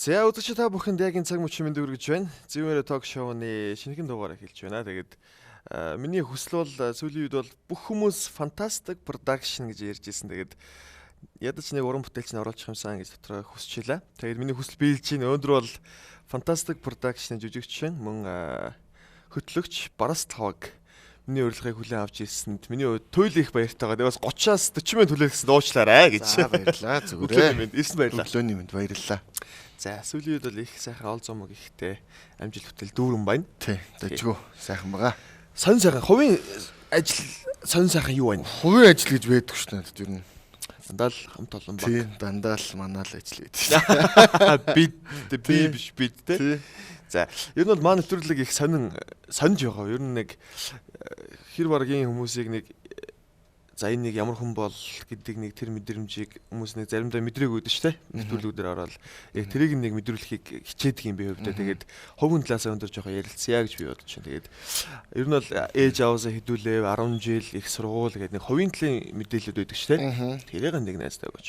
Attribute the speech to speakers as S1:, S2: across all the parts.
S1: За, үзэгч та бүхэнд яг энэ цаг мөчийн мэнд хүргэж байна. Зэвээрээ ток шоуны шинэхэн дугаар эхэлж байна. Тэгээд миний хүсэл бол сүүлийн үед бол бүх хүмүүс fantastic production гэж ярьж ирсэн. Тэгээд ядаж нэг уран бүтээлч нь оруулах юмсан гэж дотроо хүсч илаа. Тэгээд миний хүсэл биелж чинь өнөөдөр бол fantastic production-ы жүжигчин мөн хөтлөгч Барас Таваг миний урилгыг хүлээн авч ирсэнд миний хувьд туйл их баяртай байгаа. Тэгээд бас 30-аас 40 мянган төлөөлсөн дуучлаарай гэж.
S2: За, баярлалаа, зүгээрээ.
S1: Өглөөний мэнд, ирсэн баярлалаа.
S2: Өглөөний мэнд, баярлалаа.
S1: За, сүүлийн үед бол их сайхан ол зомог ихтэй амжилт бүтээл дүүрэн байна.
S2: Тий, дажгүй сайхан байгаа.
S1: Сонь сайхан хувийн ажил сонь сайхан юу байна?
S2: Хувийн ажил гэж байдаг шүү дээ надад ер нь.
S1: Дандаа л хамт олон баг.
S2: Тий, дандаа л манаа л ажил байдаг.
S1: Бид би биш бид те.
S2: Тий.
S1: За, ер нь бол манай нэвтрүүлэг их сонин сонж байгаа. Ер нь нэг хэр баргийн хүмүүсийг нэг за энэ нэг ямар хүн бол гэдэг нэг тэр мэдрэмжийг хүмүүс нэг заримдаа мэдрээгүй байдаг шүү дээ. Нэвтрүүлгүүдээр ороод яг тэрийг нэг мэдрүүлэхийг хичээдэг юм би хувьдаа. Тэгээд хувийн талаас өндөр жоохон ярилцъя гэж би бодож байна. Тэгээд ер нь бол ээж аваасаа хэдүүлээ 10 жил их сургууль гэдэг нэг хувийн талын мэдээлэлүүд байдаг шүү дээ. Тэрийг нэг найзтай өгөөч.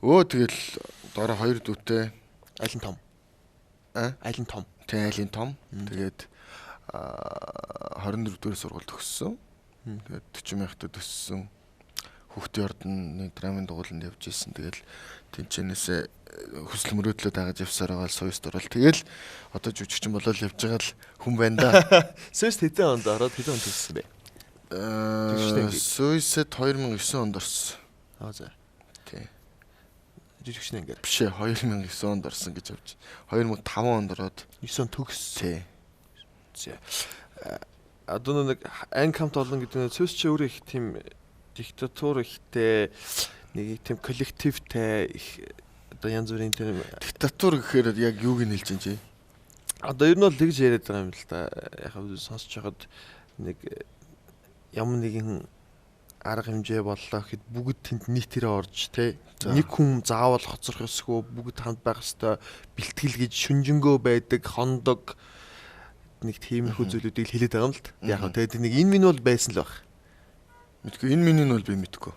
S2: Өө, тэгэл дорой хоёр дүүтэй.
S1: Аль нь том?
S2: А?
S1: Аль нь том?
S2: Тэ, айлын том. Тэгээд 24 дугаар сургууль төгссөн. Тэгээд 40 мянгатад төссөн. Хүүхдийн ордны драмын дугууланд явж исэн. Тэгэл тэнчэнээсээ хүсэл мөрөөдлөө дагаж явсаар байгаа л суйст орол. Тэгэл одоо жүжигчин болол явж байгаа л хүн байна да.
S1: Сэвс хэдэн онд ороод хэдэн онд төгссөн бэ?
S2: Суйсэд 2009 онд орсон.
S1: Аа, за.
S2: Тий.
S1: Жүжигчний ангаар.
S2: Биш ээ, 2009 онд орсон гэж авч. 2005 онд ороод
S1: 9 он төгссөн.
S2: Тий.
S1: За. Одоо нэг анги хамт олон гэдэг нь Суйс чи өөрөө их тийм диктатур ихтэй нэг тийм коллективтэй их одоо янз бүрийн тийм
S2: Диктатур гэхээр яг юуг нь хэлж чинь чи?
S1: Одоо ер нь бол тэгж яриад байгаа юм л да. Яг сонсож байхад нэг ямар нэгэн арга хэмжээ боллоо гэхэд бүгд тэнд нийтээрээ орж те нэг хүн заавал хоцрох ёсгүй, бүгд хамт байх ёстой, бэлтгэл гэж шүнжэнгөө байдаг, хондог нэг тиймэрхүү зүйлүүдийг л хэлээд байгаа юм л да. Яг нь тэгээд нэг энэ минь бол байсан л байх.
S2: Мэдгүй, энэ миний нь бол би мэдгүй.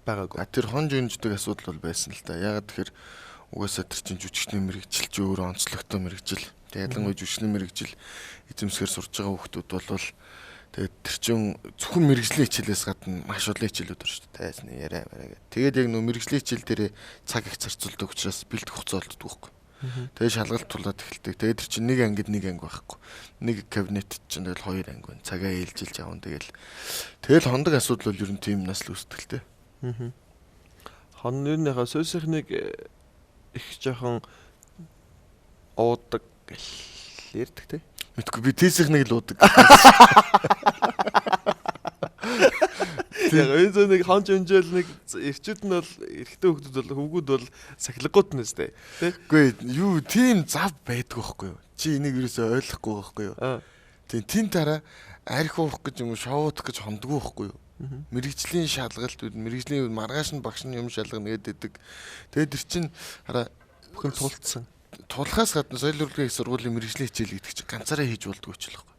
S1: Байгаагүй.
S2: А тэр хон жинждэг асуудал бол байсан л да. Ягаад тэгэхээр угаасаа тэр чинь жүжигчний мэрэгжил чи өөрөө онцлогтой мэрэгжил. Тэгээд ялангуяа жүжигчний мэрэгжил эзэмсгээр сурж байгаа хүүхдүүд бол тэгээд тэр чинь зөвхөн мэрэгжлийн хичээлээс гадна маш олон хичээлүүд орж шүү дээ. Тайзны яриа мараа гэдэг. Тэгээд яг нөө мэрэгжлийн хичээл дээрээ цаг их зарцуулдаг учраас бэлтгэх хугацаа олддог байхгүй. Тэгээд шалгалт тулаад эхэлдэг. Тэгээд тэр чинь нэг ангид нэг анги байхгүй. Нэг кабинет чинь тэгэл хоёр анги байна. Цагаа ээлжилж аван тэгэл хондог асуудал бол ер нь тийм нас л үүсдэг л дээ.
S1: Хон ер нь яхаа суйсхныг их жоохон уудаг гэл ярьдаг те.
S2: Мэдгүй, би тийсхнийг л уудаг.
S1: Яг энэ зөө нэг хон жинжэл нэг эрчүүд нь бол эрэгтэй хүүхдүүд бол хөвгүүд бол сахилгагууд нь өстэй те.
S2: Үгүй юу, тийм зав байдгүй байхгүй юу? Чи энийг ерөөсөө ойлгохгүй байхгүй юу? Тийм, тэн дараа арх уух гэж юм уу, шоудах гэж хондгүй байхгүй юу? Мэргэжлийн шалгалт, мэргэжлийн маргааш нь багш нь юм шалгана гэдэг. Тэгээд тэр чинь хараа
S1: бүх юм тулцсан.
S2: Тулахаас гадна соёл урлагийн их сургуулийн мэргэжлийн хичээл гэдэг чинь ганцаараа хийж болдгоо ч л байхгүй.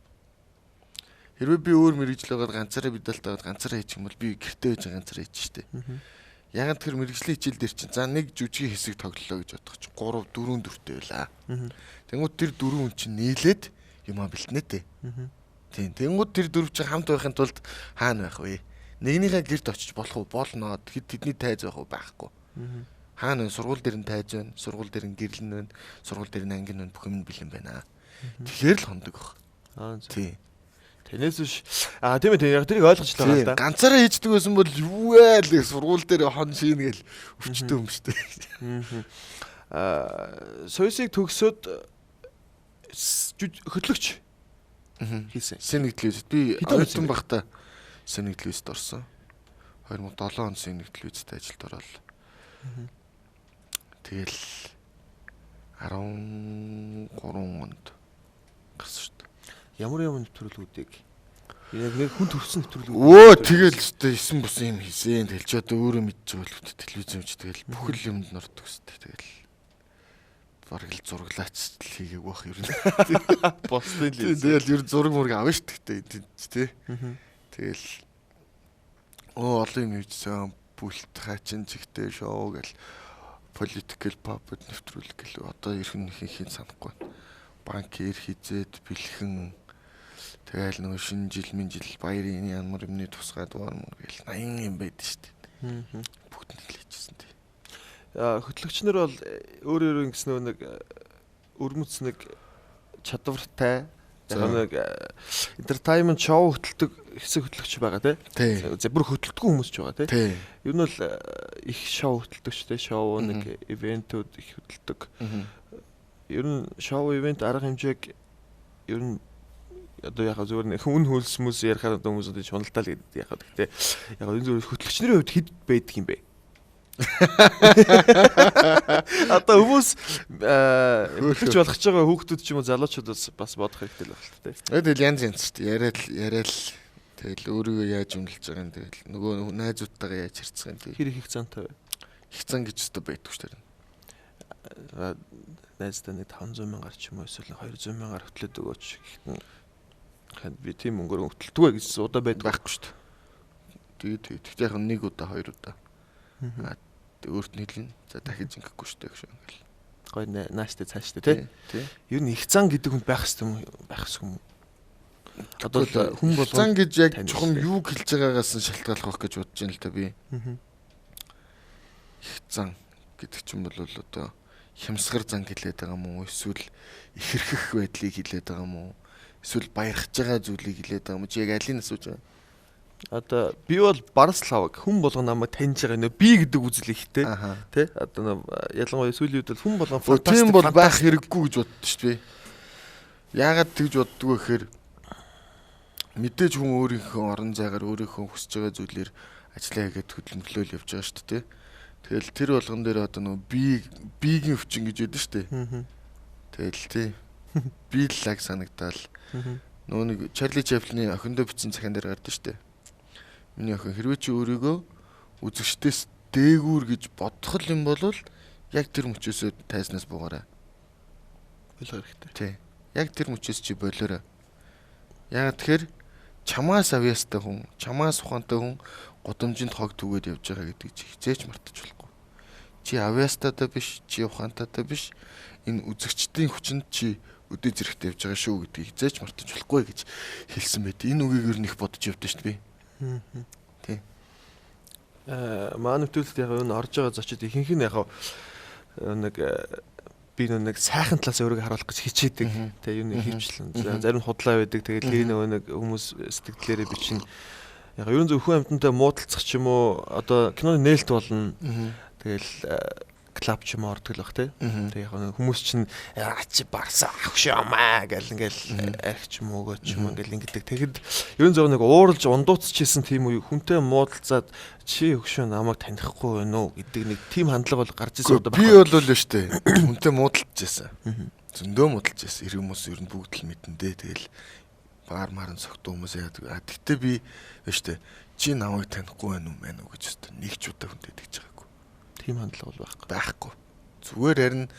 S2: Хэрвээ би өөр мэргэжил байгаад ганцаараа бидэлтайгаад ганцаараа хийчих юм бол би гэртээ байж ганцаараа хийчих штэ. Ягаад тэр мэргэжлийн хичээл дээр чинь за нэг жүжигийн хэсэг тоглолоо гэж бодох чинь 3 4 дүртэй байлаа. Тэнгүүд тэр дөрвөн хүн чинь нийлээд юмаа бэлтнэ тэ. Тийм. Тэнгүүд тэр дөрв чинь хамт байхын тулд хаана байх вэ? Нэгнийхээ гэрт очиж болох уу? Болно. Тэгэхэд тэдний тайз байх уу? Байхгүй. Хаана вэ? Сургууль дээр нь тайз байна. Сургууль дээр нь гэрэл нь байна. Сургууль дээр нь анги нь байна. Бүх юм нь бэлэн байна. Тэгэхээр л хондог баг.
S1: Аа, зөв.
S2: Тийм.
S1: Тэрнээс биш. Аа, тийм ээ, яг тэрийг ойлгож л байгаа л да.
S2: Ганцаараа хийждэг байсан бол юу вэ л сургууль дээр хон шийн гэл өвчтөн юм шүү дээ.
S1: Аа, Суйсыг төгсөөд хөтлөгч хийсэн.
S2: Сэнэг телевизэд би
S1: Хэдэн онд
S2: оюутан байхдаа Сэнэг телевизэд орсон. 2007 онд Сэнэг телевизэд ажилд ороод. Тэгэл 13 онд гарсан шүү дээ.
S1: Ямар ямар нэвтрүүлгүүдийг яг нэг хүн төрсөн нэвтрүүлгүүд.
S2: Өө, тэгэл өстэй 9 бусын юм хийсэн. Тэгэл чи одоо өөрөө мэдчих болов телевиз юмч тэгэл бүхэл юмд нь ордог өстэй. Тэгэл бараг л зураглаач л хийгээг байх ер нь.
S1: Босдын л хийсэн.
S2: Тэгэл ер нь зураг мураг авна шүү дээ тэнд ч тий. Тэгэл олон юм хийжсэн. Бүлт хачин чигтэй шоу гэл Political puppet нэвтрүүлэг гэлээ. Одоо ирхэн ихэнх санахгүй байна. Банк ир хизээд бэлхэн тэгэл нөгөө шинэ жил минь жил баярын ямар юмны тусгай дугаар мөр гэл 80 юм байдаг шүү дээ. Бүгд нь л хийжсэн тий.
S1: Хөтлөгч нар бол өөр өөр ингэсэн нэг өрмөц нэг чадвартай яг нэг entertainment шоу хөтэлдэг хэсэг хөтлөгч байгаа тий. Бүр хөтэлдэггүй хүмүүс ч байгаа тий. Ер нь бол их шоу хөтэлдэг шүү дээ. Шоу нэг ивентүүд их хөтэлдэг. Ер нь шоу ивент арга хэмжээг ер нь одоо яхаа зүгээр нэг үн хөлс мүс ярихаар одоо хүмүүс одоо шуналдаа л гэдэг яхаа. Гэхдээ яг энэ зүгээр хөтлөгч нарын хувьд хэд байдаг юм бэ? Одоо хүмүүс хөтлөгч болох гэж байгаа хүүхдүүд ч юм уу залуучууд бас бодох хэрэгтэй л байна л тэ.
S2: Тэгэл янз янз шүү дээ. Яриад тэгэл өөрийгөө яаж үнэлж байгаа юм тэгэл нөгөө найзуудтайгаа яаж харьцах юм
S1: тэг. Хэр их зантай вэ?
S2: Их зан гэж өстө байдаг шүү дээ.
S1: Найздаа нэг 500 мянгаар ч юм уу эсвэл 200 мянгаар хөтлөөд өгөөч гэхэд би тийм мөнгөөр хөтэлдэггүй гэж удаа байдаг
S2: байхгүй шүү дээ. Тэгээд тэгтээ яг нэг удаа хоёр удаа. Өөрт нь хэлнэ. За дахиж ингэхгүй шүү дээ гэж ингээл.
S1: Гой нааштай цааштай тий. Ер нь их зан гэдэг хүнд байх хэрэгтэй юм байх хэрэгтэй юм.
S2: Одоо хүн болгон зан гэж яг чухам юу хэлж байгаагаас нь шалтгааллах байх гэж бодож байна л да би. Их зан гэдэг чинь бол одоо хямсгар зан хэлээд байгаа юм уу? Эсвэл ихэрхэх байдлыг хэлээд байгаа юм уу? Эсвэл баярхаж байгаа зүйлийг хэлээд байгаа юм уу? Чи яг алийг асууж байгаа?
S1: Одоо би бол Барславг хүн болгон намайг таньж байгаа нөө би гэдэг үзэл ихтэй тий. Одоо нөө ялангуяа сүүлийн үед бол хүн болгон
S2: фантастик бол байх хэрэггүй гэж боддоо шүү дээ. Яагаад тэгж боддгоо вэ гэхээр мэдээж хүн өөрийнхөө орон зайгаар өөрийнхөө хүсэж байгаа зүйлээр ажиллаа хийгээд хөдөлмөрлөөл явж байгаа шүү дээ. Тэгэл тэр болгон дээр одоо нөө бигийн өвчин гэж байдаг шүү дээ. Тэгэл тий. Би л лаг санагдаал. Нөгөө нэг Чарли Чаплины охиндоо бичсэн захиан дээр гардаг шүү дээ. Миний охин хэрвээ чи өөрийгөө үзэгчдээс дээгүүр гэж бодох юм бол яг тэр мөчөөсөө тайзнаас буугаарай.
S1: Болох хэрэгтэй.
S2: Тий. Яг тэр мөчөөс чи болоорой. Яагаад тэгэхээр чамаас авьяастай хүн, чамаас ухаантай хүн гудамжинд хог түгээд явж байгаа гэдгийг чи хизээч мартаж болохгүй. Чи авьяастайдаа биш, чи ухаантайдаа биш. Энэ үзэгчдийн хүчинд чи өдөө зэрэгтэй явж байгаа шүү гэдгийг хизээч мартаж болохгүй гэж хэлсэн байт. Энэ үгийг ер нь их бодож явдсан шүү дээ би. Тий.
S1: Манай нэвтрүүлэгт яг энэ орж байгаа зочид ихэнх нь яг нэг би нэг сайхан талаас өөрийгөө харуулах гэж хичээдэг. Тэ юу нэг хөвчлэн. Зарим нь худлаа байдаг. Тэгээд тэр нөгөө нэг хүмүүс сэтгэлээрээ бичнэ. Яг ерөн зөв хүн амьтантай муудалцах ч юм уу одоо киноны нээлт болно. Тэгэл клуб ч юм ордог л бах тий. Тэг яг хүмүүс чинь чи барса авшаамаа гэл ингээл арх ч юм уу өгөөч юм ингээл ингэдэг. Тэгэхэд ерөн зөв нэг ууралж ундууцчихсэн тийм үе хүнтэй муудалцаад чи өгшөө намайг танихгүй байна уу гэдэг нэг тийм хандлага бол гарч ирсэн
S2: одоо. Би бол л шүү дээ. Хүнтэй муудалцчихсан. Зөндөө муудалцчихсан. Ирэх хүмүүс ер нь бүгд л мэдэн дээ. Тэгэл баар маран согтуу хүмүүс яадаг. А тэгтээ би шүү дээ. Чи намайг танихгүй байна уу мэн үү гэж өстө нэг ч удаа хүнтэй тэгж байгаа.
S1: Тийм хандлага бол
S2: байхгүй. Зүгээр харин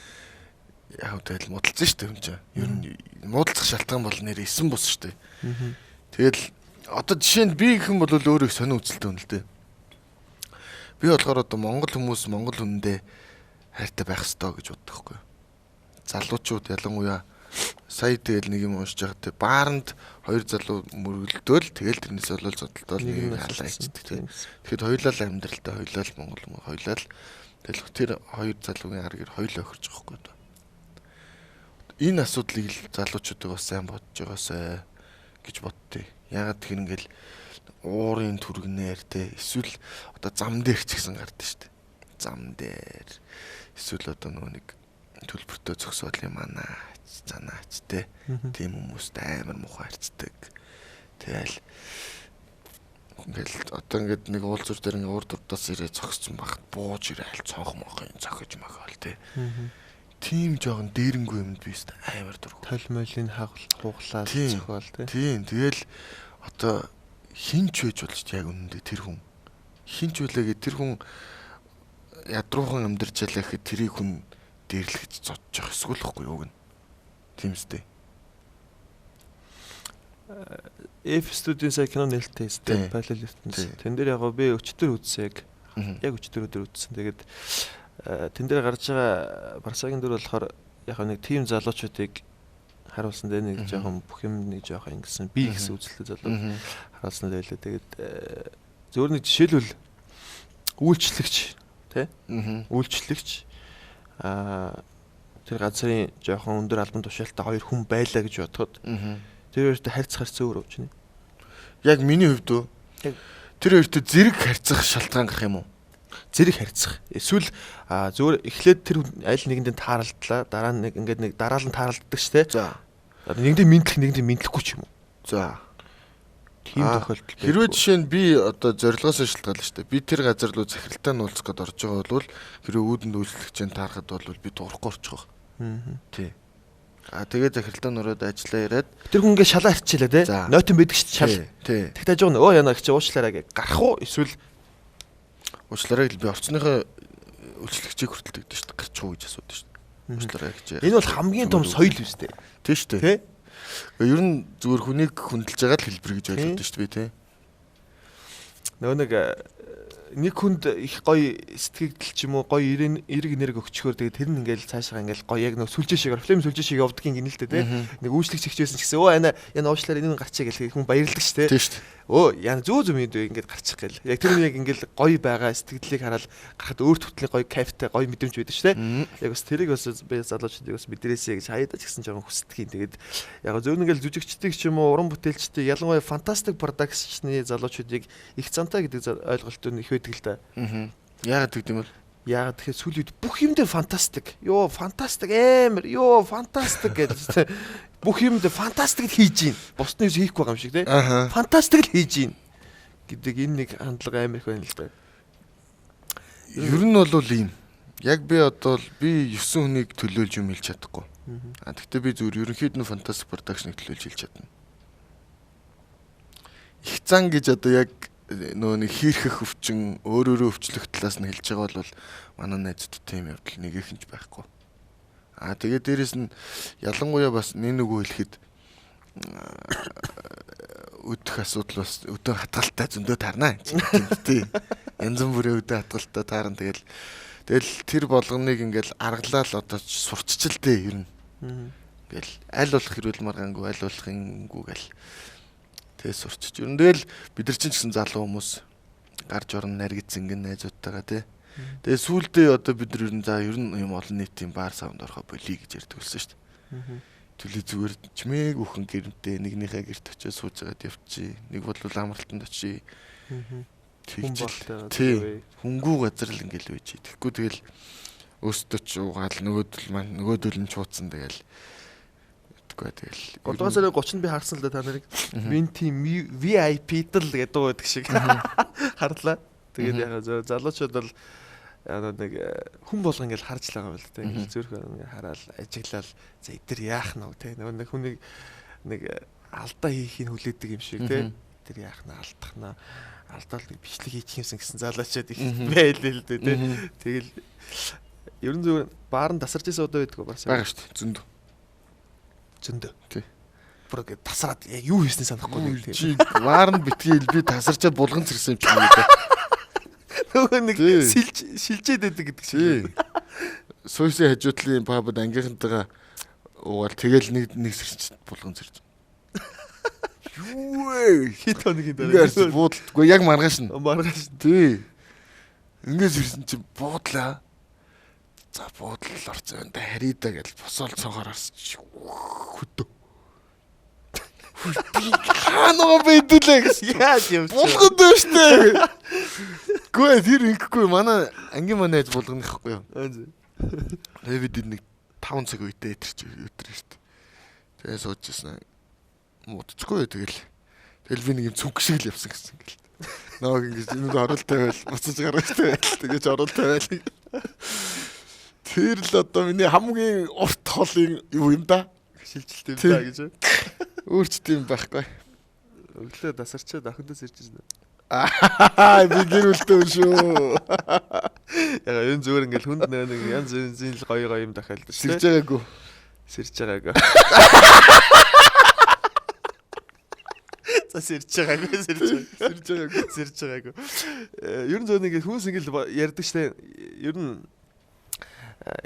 S2: яг тэгэл муудалцсан шүү дээ хүн чинь. Ер нь муудалцах шалтгаан бол нэр эсэн бус шүү дээ. Тэгэл одоо жишээ нь би гэх юм бол өөрөө их сонин үзэлтэй хүн л дээ. Би болохоор одоо монгол хүмүүс монгол хүндээ хайртай байх ёстой гэж боддог байхгүй юу. Залуучууд ялангуяа сая тэгэл нэг юм уншиж байгаа те бааранд хоёр залуу мөргөлдөөл тэгэл тэрнээс болол зодтолтол нэг халаа ичдэг те. Тэгэхэд хоёулаа л амьдралтай хоёулаа л монгол юм хоёулаа л тэгэл тэр хоёр залуугийн ар гэр хоёулаа охирч байгаа байхгүй юу. Энэ асуудлыг л залуучуудыг бас сайн бодож байгаасай гэж боддیں۔ Ягаад тэгэхээр ингээл уурын түргнээр те эсвэл одоо зам дээр ч гэсэн гардаг шүү дээ. Зам дээр эсвэл одоо нөгөө нэг төлбөртөө зөксөөл юм анаа занаач те тийм хүмүүст амар муухай харьцдаг. Тэгэл ингээл одоо ингээд нэг уулзуур дээр ингээд урд урдаас ирээ зогссон багт бууж ирээл цонх мохын зохиж мохоол те. Тийм жоохон дээрэнгүй юмд би өст амар дургу.
S1: Тол молын хуглаад зохиол те.
S2: Тийм тэгэл одоо хинч байж болж яг үнэндээ тэр хүн хинч үлээгээ тэр хүн ядруухан амьдарч ялаа гэхэд тэрийг хүн дээрлэж зодж явах эсвэл ихгүй юу гэн. Тийм үстэй.
S1: F студийн сая кино нээлттэй өстэй Parallel ертөнц. Тэн дээр яг би өчтөр үзсэн яг. Яг өчтөр өдөр үзсэн. Тэгээд Тэн дээр гарч байгаа Барсагийн дүр болохоор яг нэг тим залуучуудыг харуулсан дээ, нэг жоохон бүх юм нэг жоохон ингэсэн би гэсэн үзэлтэй залуу харуулсан л байлаа. Тэгээд зөвөр нэг жишээлбэл үйлчлэгч тий? Үйлчлэгч тэр газрын жоохон өндөр албан тушаалтай хоёр хүн байлаа гэж бодоход тэр хоёртой харьцах харьцаа өөр болж байна.
S2: Яг миний хувьд үү? Тэр хоёртой зэрэг харьцах шалтгаан гарах юм уу?
S1: Зэрэг харьцах. Эсвэл зөвөр эхлээд тэр аль нэгэндээ тааралдлаа, дараа нь нэг ингээд нэг дараалан тааралддаг ш тэ.
S2: За.
S1: Нэгэндээ мэдлэх, нэгэндээ мэдлэхгүй ч юм уу.
S2: За.
S1: Тийм тохиолдол.
S2: Хэрвээ жишээ нь би одоо зорилгоос шалтгаална шүү дээ. Би тэр газар руу захиралтай нь уулзах гээд орж байгаа бол хэрвээ үүдэнд үйлчлэгчийн таарахад бол би дуурахгүй орчих. Тий. Тэгээ захиралтай нь ороод ажиллаа яриад
S1: тэр хүн ингээ шалаа арчилаа тий. Нойтон байдаг шүү дээ шал.
S2: Тий.
S1: Тэгтээ жоо өө яна гэж уучлаарай гэж гарах уу эсвэл
S2: уучлаарай гэж би орцныхоо үйлчлэгчийг хүртэл тэгдэж шүү дээ. Гарч уу гэж асуудаг шүү дээ. Уучлаарай гэж.
S1: Энэ бол хамгийн том соёл биз дээ.
S2: Тий шүү дээ.
S1: Тий.
S2: Ер нь зүгээр хүнийг хүндэлж байгаа л хэлбэр гэж ойлгодог шүү дээ би тий.
S1: Нөгөө нэг хүнд их гоё сэтгэгдэл ч юм уу гоё эрэг нэрэг өгчхөөр тэгээд тэр нь ингээл цаашаа ингээл гоё яг нөгөө сүлжээ шиг флэм сүлжээ шиг явдаг юм гинэ л дээ тий. Нэг үйлчлэгч ихжсэн ч гэсэн өө ана яна уучлаарай энэ гарчаа гэх хүн баярлдаг ш тий. Өө яна зөө зөм юм дээ ингээд гарчих гээл. Яг тэр нь яг ингээл гоё байгаа сэтгэлдлийг хараад гарахад өөр төрлийн гоё кайфтай гоё мэдрэмж байдаг ш тий. Яг бас тэрийг бас би залуучуудыг бас мэдрээсэй гэж хаяадаж гэсэн жоохон хүсдэг юм. Тэгээд яг зөв ингээл жүжигчдийг ч юм уу уран бүтээлчдийг ялангуяа фантастик продакшны залуучуудыг их зантай гэдэг ойлголт нь их байдаг л да.
S2: Яагаад тэгдэм бол?
S1: Яагаад тэгэхээр сүүлийн үед бүх юм дээр фантастик. Йоо, фантастик амар. Йоо, фантастик гэж бүх юм дээр фантастик л хийж гин. Бусдын юус хийхгүй байгаа юм шиг тий. Фантастик л хийж гин гэдэг энэ нэг хандлага амар их байна л да.
S2: Ер нь бол ийм. Яг би одоо би 9 хүнийг төлөөлж юм хэлж чадахгүй. Гэхдээ би зүгээр ерөнхийд нь фантастик продакшныг төлөөлж хэлж чадна. Их зан гэж одоо яг нөгөө нэг хийрхэх өвчин өөр өөрөө өвчлөх талаас нь хэлж байгаа бол манай найзууд тийм явдал нэгэн ч байхгүй. Тэгээ дээрэс нь ялангуяа бас нэг нөгөө хэлэхэд өдөх асуудал бас өдөө хатгалтай зөндөө таарна тий. Янз бүрийн өдөө хатгалтай таарна. Тэгэл тэр болгоныг ингээл аргалал одоо сурччил дээ ер нь. Ингээл аль болох хэрүүл маргаангүй аль болох ингэгүй гэл тэгээ сурчиж. Ер нь тэгэл бид нар чинь гэсэн залуу хүмүүс гарч орно наргиц ингэн найзуудтайгаа тий. Тэгээ сүүлдээ одоо бид нар ер нь за ер нь юм олон нийтийн баар савнд орохоо болиё гэж ярьдаг болсон шүү дээ. Төлөө зүгээр чимээг үхэн гэрэнтэй нэгнийхээ гэрт очиж сууж байгаад явчих. Нэг бол амралтанд очие.
S1: Хүн болтой.
S2: Тий. Хүнгүй газар л ингээл байж. Тэгэхгүй тэгэл өөртөө ч уугаал нөгөөдөл маань нөгөөдөл нь чууцсан тэгэл. Тэгэл
S1: 3 дугаар сарын 30-нд би харсан л да та нарыг Винти VIP дэл гэдэг дуу байдаг шиг харлаа. Тэгээд яг залуучууд бол нэг хүн болго ингээл харж л байгаа юм л да. Ингээл зүрх ингээ хараал ажиглал за эдэр яах нь вэ те нөгөө нэг хүнийг нэг алдаа хийхийг хүлээдэг юм шиг те эдэр яах нь алдах нь алдаал нэг бичлэг хийчих юмсан гэсэн залуучууд их байлээ л дээ те. Тэгэл ер нь зүгээр баар нь тасарч исэн удаа байдгүй бас
S2: байгаа шүү дээ зөндөө.
S1: Зөндөө.
S2: Тий.
S1: Бүр ингэ тасраад яг юу хийснээ санахгүй нэг тийм.
S2: Чи баар нь битгий би тасарчаад булган цэрсэн юм чи гэдэг.
S1: Нөгөө нэг шилжээд байдаг гэдэг
S2: шиг. Сүйсийн хажуутлын пабд ангийнхантайгаа уугаал тэгэл нэг сэрч булган цэрч. Юу вэ?
S1: Хит хоногийн дараа.
S2: Ингээд буудалгүй яг маргааш нь.
S1: Маргааш.
S2: Тий. Ингээд сэрсэн чи буудлаа. За буудлал орсон юм да харийда гэж босоол цонхоор орсон чи хөдөө. Би хаанаа байдүүлээ гэсэн.
S1: Яаж юм чи?
S2: Булган дээр штэ. Гүй тэр ингэхгүй манай ангийн манай аж булганых хгүй юу. Тэгээ бид нэг 5 цаг үедээ тэр чи өдөр штэ. Тэгээ сууж ирсэн. Муудчихгүй тэгэл. Тэгэл би нэг юм цүнх шиг л явсан гэсэн ингээл. Наваг ингэж энэ орол тавиал буцаж гаргаж тавиал тэгэж орол тавиал. Тэр л одоо миний хамгийн урт холын юу юм да?
S1: Шилжилт юм да гэж.
S2: Өөр ч тийм байхгүй.
S1: Өглөө тасарчаад охиндоос ирж ирсэн.
S2: Аа би гэр бүлтэй шүү.
S1: Яг энэ зүгээр ингээл хүнд нэг янз янзын л гоё гоё юм тохиолдож шүү.
S2: Сэрж байгаагүй.
S1: Сэрж байгаагүй. За сэрж байгаагүй, сэрж байгаагүй, сэрж байгаагүй. Ер нь зөв нэг хүмүүс ингээл ярьдаг штэ. Ер нь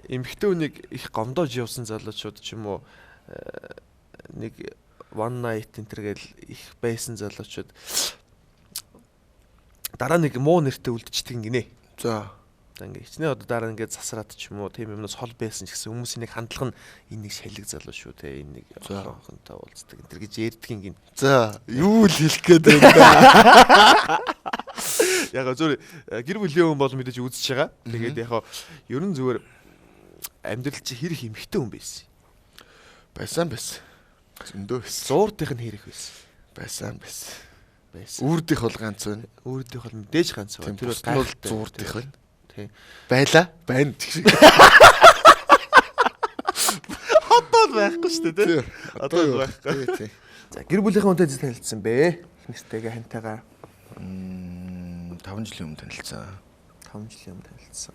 S1: Эмэгтэй хүнийг их гомдоож явсан залуучууд ч юм уу нэг one night энэ төр гэл их байсан залуучууд дараа нэг муу нэртэй үлдчихдэг гинэ.
S2: За.
S1: Ингээ хичнээн одоо дараа ингээд засраад ч юм уу тийм юмнаас хол байсан ч гэсэн хүмүүсийн нэг хандлага нь энэ нэг шалиг залуу шүү те, энэ нэг охинтой уулздаг энэ төр гэж ярьдаг юм гин.
S2: За, юу л хэлэх гээд байна да.
S1: Яг зөв гэр бүлийн хүн бол мэдээж үзэж байгаа. Тэгээд яг ер нь зүгээр амьдрал чи хэр их эмхтэй хүн байсан.
S2: Байсан байсан. Зөндөө байсан.
S1: Зуурдынх нь хэр их байсан.
S2: Байсан байсан. Байсан. Үрдийнх бол ганц байна.
S1: Үрдийнх бол мэдээж ганц байна.
S2: Тэр бол зуурдынх байна.
S1: Тий.
S2: Байла. Байна гэх шиг.
S1: Одоо л байхгүй шүү дээ, тий. Одоо л байхгүй.
S2: Тий.
S1: За, гэр бүлийнхээ хүнтэй зэ танилцсан бэ? Нэртэйгээ хантайгаа.
S2: 5 жилийн өмнө танилцсан.
S1: 5 жилийн өмнө танилцсан.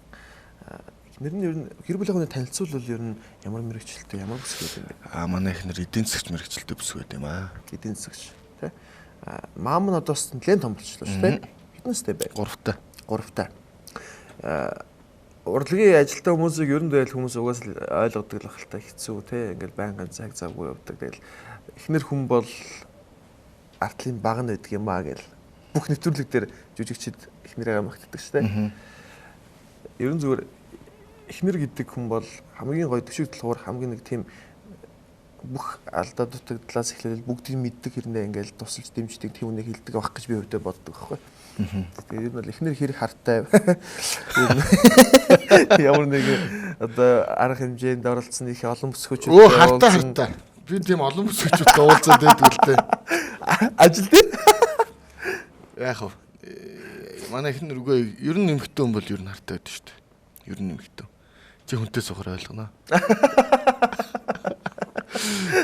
S1: Эхнэр нь ер нь гэр бүлийнхээ хүнтэй танилцвал ер нь ямар мэрэгчлээ, ямар бүсгүй юм бэ?
S2: Аа, манай эхнэр эдийн засгч мэрэгчлээ бүсгүй юм аа.
S1: Эдийн засгч, тий. Аа, маам нь одоо бас нэлээд том болчихлоо шүү дээ. Хэдэн настай бэ?
S2: 3-тай.
S1: 3-тай. Урлагийн ажилтаа хүмүүсийг ер нь тэгэл хүмүүс угаасаа ойлгодог л байх л та, хэцүү те, ингээл байнгын цаг завгүй явдаг. Тэгэл эхнэр хүн бол артлын баг нь байдаг юм аа гэл бүх нэвтрүүлэг дээр жүжигчид эхнэрээ магтдаг шүү дээ. Ер нь зүгээр эхнэр гэдэг хүн бол хамгийн гоё төшиг толгуур, хамгийн нэг тийм бүх алдаа дутагдлаас эхлээл бүгдийг мэддэг хэрнээ ингээл тусалж дэмждэг тийм хүнийг хилдэг байх гэж би хувьдаа боддог байхгүй. Тэгээд ер нь бол эхнэр хэрэг хартай. Ямар нэг одоо арга хэмжээнд оролцсон их олон бүсгүүчүүд
S2: өө хартай хартай. Би тийм олон бүсгүүчүүдтэй уулзаад байдаг л дээ.
S1: Ажил дээр.
S2: Яг хав. Манай эхнэр үгүй ер нь эмэгтэй хүн бол ер нь хартай байдаг шүү дээ. Ер нь эмэгтэй. Чи хүнтэй сухаар ойлгоно.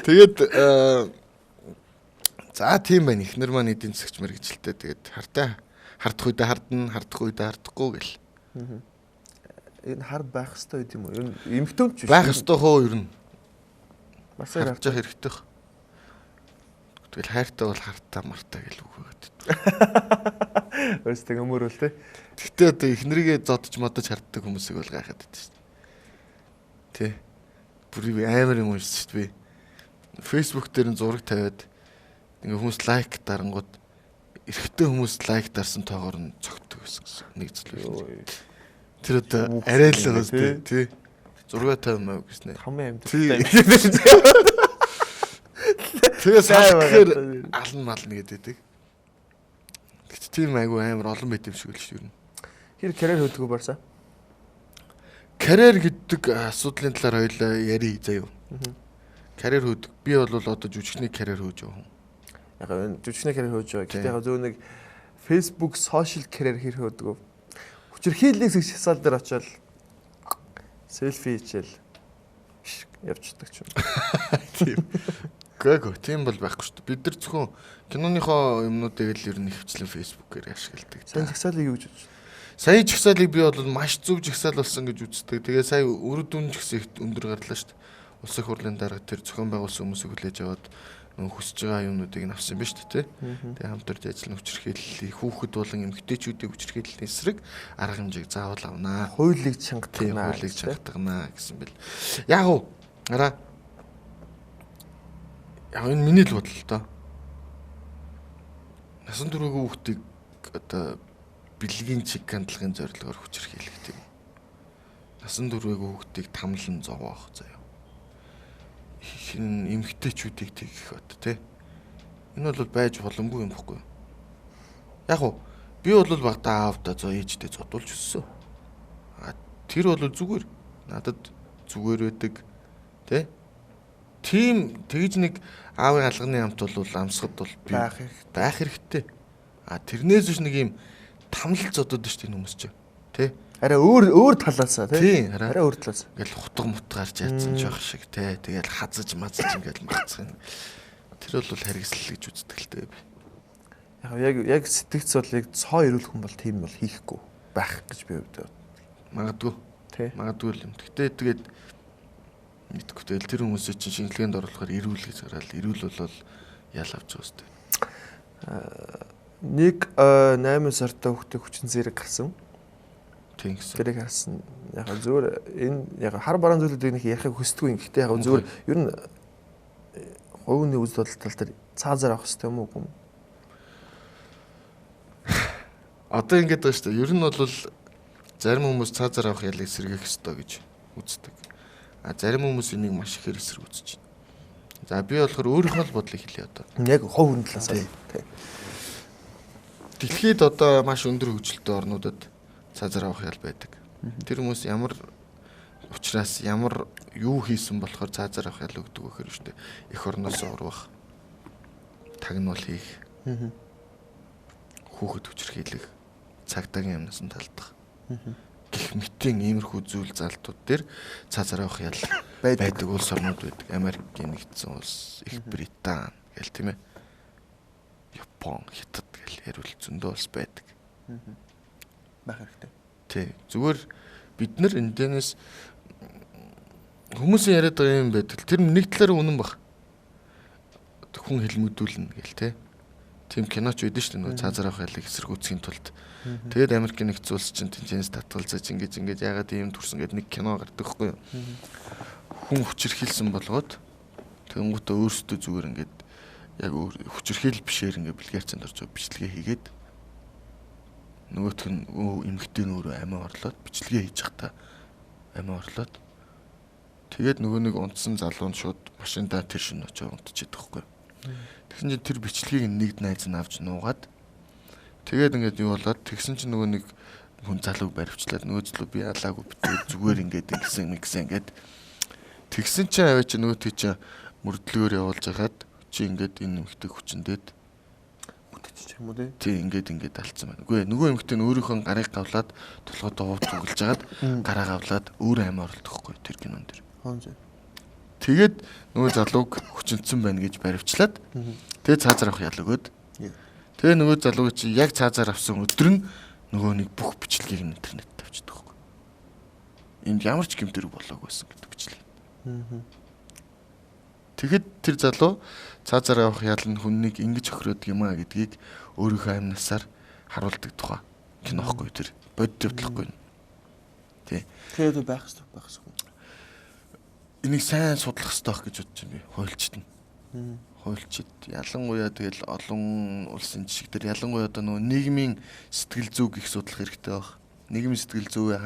S2: Тэгээд за тийм байна. Эхнэр маань эдийн засгч мэрэгчлээ. Тэгээд хартай хардах үедээ хардна, хардах үедээ хардахгүй гэл.
S1: Энэ хар байх ёстой байд юм уу? Ер нь эмэгтэй хүн ч биш.
S2: Байх ёстой хөө ер нь.
S1: Бас хардж
S2: хэрэгтэй. Тэгэл хайртай бол хартаа мартаа гэл үг өгöd.
S1: Өөрсдөө өмөрөөл те.
S2: Гэтэ одоо эхнэрийгээ зодж модож харддаг хүмүүсийг бол гайхаад байдаг шүү дээ. Тэ. Бүр амар юм уншсан шүү дээ би. Facebook дээр нь зураг тавиад ингээ хүмүүс лайк дарангууд эрэгтэй хүмүүс лайк дарсан тоогоор нь цогтдөг байсан гэсэн нэг зүйл. Тэр одоо арай л байгаа зү тий. 650 мав гэснэ.
S1: Хамгийн амьдралтай.
S2: Тэгээ салхиэр ална мална гэдэг. Гэт тийм айгу амар олон байт юм шиг л шүү дээ.
S1: Хэр карьер хөдөлгөө барсаа?
S2: Карьер гэдэг асуудлын талаар хоёлаа яри заяа. Карьер хөдөг. Би бол одоо жүжигчний карьер хөөж байгаа хүн.
S1: Яг энэ жүжигчний карьер хөөж байгаа. Гэтэ яг зөв нэг Facebook social карьер хэр хөөдөг. Хүчирхийллийн сексуал дээр очиод селфи хийчихэл явчихдаг ч юм.
S2: Тийм. Гээгүй, тийм бол байхгүй шүү дээ. Бид нар зөвхөн киноныхоо юмнуудыг л ер нь хвчлэн Facebook-ээр ашигладаг.
S1: Сайн жагсаалыг юу гэж үзэж байна?
S2: Сая жагсаалыг би бол маш зөв жагсаал болсон гэж үздэг. Тэгээ сая үр дүн ч гэсэн их өндөр гарлаа шүү дээ. Улсын хурлын дарга тэр зохион байгуулсан хүмүүсийг хүлээж аваад хүсэж байгаа юмнуудыг нь авсан юм ба шүү дээ, тэ. Тэгээ хамтарч ажиллана хүчирхийллийн хүүхэд болон эмэгтэйчүүдийн хүчирхийллийн эсрэг арга хэмжээг заавал авнаа.
S1: Хуулийг чангатгана.
S2: Хуулийг чангатгана гэсэн бэл. Яг уу араа яг энэ миний л бодол л доо. Насан туршийн хүүхдийг одоо бэлгийн чиг хандлагын зорилгоор хүчирхийлэх тийм. Насан туршийн хүүхдийг тамлан зовоох заяа. Хин эмэгтэйчүүдийг тэгэх бат тий. Энэ бол байж боломгүй юм бохгүй. Яг уу би бол багтаа аавдаа зоо ээждээ зодуулж өссөн. А тэр бол зүгээр надад зүгээр байдаг тий. Тийм тэгж нэг аавын алганы амт бол амсгад бол би байх хэрэгтэй. А тэрнээс биш нэг юм тамлал зодод шүү дээ хүмүүс чинь тий.
S1: Арай өөр талаасаа
S2: тий.
S1: Арай өөр талаас.
S2: Ингээл хутга мутгаар жаадсан жоох шиг тий. Тэгэл хазаж мазаж ингээл махцсан. Тэр бол харгислал гэж үздэг л дээ би.
S1: Яг яг сэтгц бол яг цоо ирүүл хүн бол тийм бол хийхгүй байх гэж би хувьд.
S2: Магадгүй.
S1: Тий.
S2: Магадгүй л юм. Гэтэ тэгээд мэдгүй тэгэл тэр хүмүүсийн чинь шинжилгээнд оруулахаар ирүүл гэж гараал. Ирүүл бол ял авч байгаа үстэй.
S1: Нэг 8 сартаа хүүхдээ хүчин зэрэг гарсан.
S2: Тийм гэсэн.
S1: Тэрийг харсан. Яг зөвөр энэ яг хар бараан зүйлүүдийг нэг ярихыг хүсдэггүй юм. Гэхдээ яг зөвөр ер нь хувийн үзэл бодол тал дээр цаазаар авах хэрэгтэй юм уу үгүй юм?
S2: Одоо ингэж байгаа шүү дээ. Ер нь бол зарим хүмүүс цаазаар авах ялыг сэргээх ёстой гэж үздэг. А зарим хүмүүс энийг маш ихээр эсрэг үзэж байна. За би болохоор өөрийнхөө л бодлыг хэлье одоо.
S1: Яг хувь хүн талаас нь тий.
S2: Дэлхийд одоо маш өндөр хөгжилтэй орнуудад цаазаар авах ял байдаг. Тэр хүмүүс ямар учраас ямар юу хийсэн болохоор цаазаар авах ял өгдөг вэ гэхээр шүү дээ. Эх орноос урвах, тагнуул хийх, хүүхэд хүчирхийлэх, цагдаагийн амнаас нь талдах. Гэх мэтийн иймэрхүү зүйл залтууд дээр цаазаар авах ял байдаг улс орнууд байдаг. Америкийн нэгдсэн улс, Их Британи гэл тийм ээ. Япон, Хятад гэл ярил зөндөө улс байдаг.
S1: Байх хэрэгтэй.
S2: Тий. Зүгээр бид нар эндээс хүмүүсийн яриад байгаа юм байдаг. Тэр нэг талаараа үнэн баг. Хүн хэлмэгдүүлнэ гэл те. Тийм киноч байдэн шүү дээ. Нөгөө цаазаар авах ялыг эсэргүүцхийн тулд. Тэгээд Америкийн нэгдсэн улс чинь тэнцэнс татгалзаж ингэж ингэж ягаад ийм төрсөн гэд нэг кино гардаг хгүй юу. Хүн хүчирхийлсэн болгоод тэгэнгүүтээ өөрсдөө зүгээр ингээд яг хүчирхийл бишээр ингээд бэлгэрцэнд орж бичлэгээ хийгээд нөгөөх нь эмэгтэй нь өөрөө амиа орлоод бичлэгээ хийж байхдаа амиа орлоод тэгээд нөгөө нэг унтсан залуу нь шууд машиндаа тэр шинэ очоо унтчихэдэг хгүй. Тэгсэн чинь тэр бичлэгийг нэг найз нь авч нуугаад тэгээд ингээд юу болоод тэгсэн чинь нөгөө нэг хүн залууг баривчлаад нөгөө залуу би алаагүй битээ зүгээр ингээд ингэсэн ингэсэн ингээд тэгсэн чинь аваа чи нөгөө тий чинь мөрдлөгөөр явуулж хагаад чи ингээд энэ эмэгтэй хүчэндээд
S1: бүтчихчих юм уу те?
S2: Тий ингээд ингээд алдсан байна. Үгүй нөгөө эмэгтэй нь өөрийнхөө гарыг гавлаад толгойдоо ууц үгэлж хагаад гараа гавлаад өөр амиа орлохгүй тэр кинон дэр. Тэгээд нөгөө залууг хүчинцэн байна гэж баривчлаад тэгээд цаазаар авах ял өгөөд. Тэгээ нөгөө залууг чи яг цаазаар авсан өдөр нь нөгөө нэг бүх бичлэгийг интернет тавьчихдаг байхгүй. Энд ямар ч гэмтэрэг болоог байсан гэдэг бичлэг. Тэгэхэд тэр залуу цаазаар авах ял нь хүннийг ингэж охироод юм а гэдгийг өөрийнхөө амнасаар харуулдаг тухай кино байхгүй тэр бодит явдлахгүй. Тий.
S1: Тэгээд байх хэрэгтэй байх хэрэгтэй.
S2: Энийг сайн судлах хэрэгтэй байх гэж бодож байна би. Хуульчид нь. Хуульчид ялангуяа тэгэл олон улсын жишг дээр ялангуяа одоо нөгөө нийгмийн сэтгэл зүйг их судлах хэрэгтэй байх. Нийгмийн сэтгэл зүй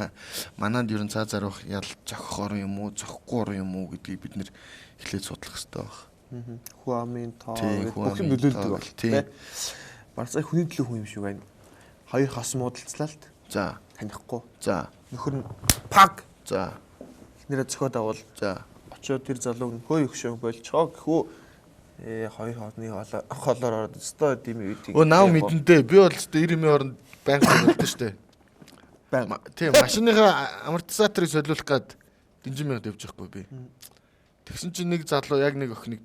S2: манад ер нь цаазаар авах ял зохих орон юм уу, зохихгүй орон юм уу гэдгийг бид нэр эхлээд судлах хэрэгтэй байх.
S1: Хүн амын тоо бүх юм нөлөөлдөг бол тий. Барцаа хүний төлөө хүн юм шиг байна. Хоёр хос муудалцлаа л.
S2: За.
S1: Танихгүй.
S2: За.
S1: Нөхөр нь паг.
S2: За.
S1: Эхнэрээ зөхиод авал.
S2: За.
S1: Очоод тэр залууг нь хөө өгшөө болцгоо гэхүү. Хоёр хоолны холоор ороод өстой тийм үйдийг.
S2: Өө нав мэдэндээ би бол өстой 90 юмын оронд байнга болдог штэ.
S1: Баян.
S2: Тийм машиныхаа амортизаторыг солиулах гад дэнжин мянга явж байхгүй би. Тэгсэн чинь нэг залуу яг нэг охиныг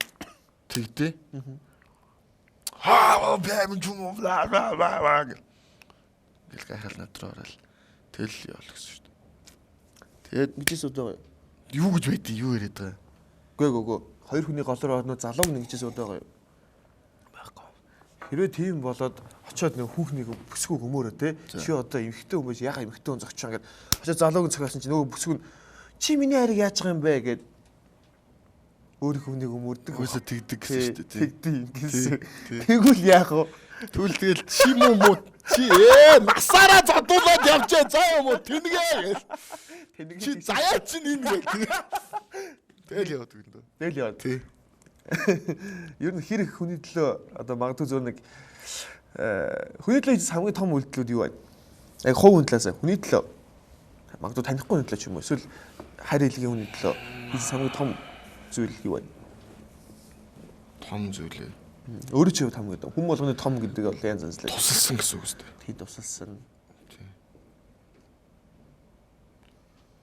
S2: тэгдээ. Хаа бэм чум бла бла бла гэл. Гэл гайхал над руу орол. Тэгэл явал гэсэн шүү дээ. Тэгээд
S1: нэгжээс удаа
S2: юу гэж байдیں۔ Юу яриад байгаа юм?
S1: Үгүй үгүй. Хоёр хүний голоор орно залууг нэгжээс удаа байгаа юм.
S2: Байхгүй.
S1: Хэрвээ тийм болоод очиод нэг хүүхнийг бүсгүй өмөөрөө те. Чи одоо эмхтэй хүн байж яхаа эмхтэй хүн зогч байгаа гэд. Очиод залууг цохиосон чи нөгөө бүсгүй нь чи миний хайрыг яаж байгаа юм бэ гэд өөр хүнийг өмөрдөг.
S2: Угаасаа тэгдэг гэсэн шүү дээ.
S1: Тэгдэг юм гэсэн. Тэгвэл яах вэ?
S2: Тэгвэл тэгэл чи муу муу чи насаараа зодуулаад явжээ заа юм уу тэнгээ гэл.
S1: Тэнгээ
S2: чи заяа чинь энэ гэл. Тэгэл яваад гэнэ.
S1: Тэгэл яваад.
S2: Тий.
S1: Ер нь хэр их хүний төлөө одоо магадгүй зөв нэг хүний төлөө хийсэн хамгийн том үйлдэлүүд юу вэ? Яг хувь хүн талаас хүний төлөө магадгүй танихгүй хүн төлөө ч юм уу эсвэл харь илгийн хүний төлөө хийсэн хамгийн том зүйл юу вэ?
S2: Том зүйл ээ.
S1: Өөрөө ч том гэдэг. Хүн болгоны том гэдэг бол янз янз л.
S2: Тусалсан гэсэн үг үстэй.
S1: Тий тусалсан.
S2: Тий.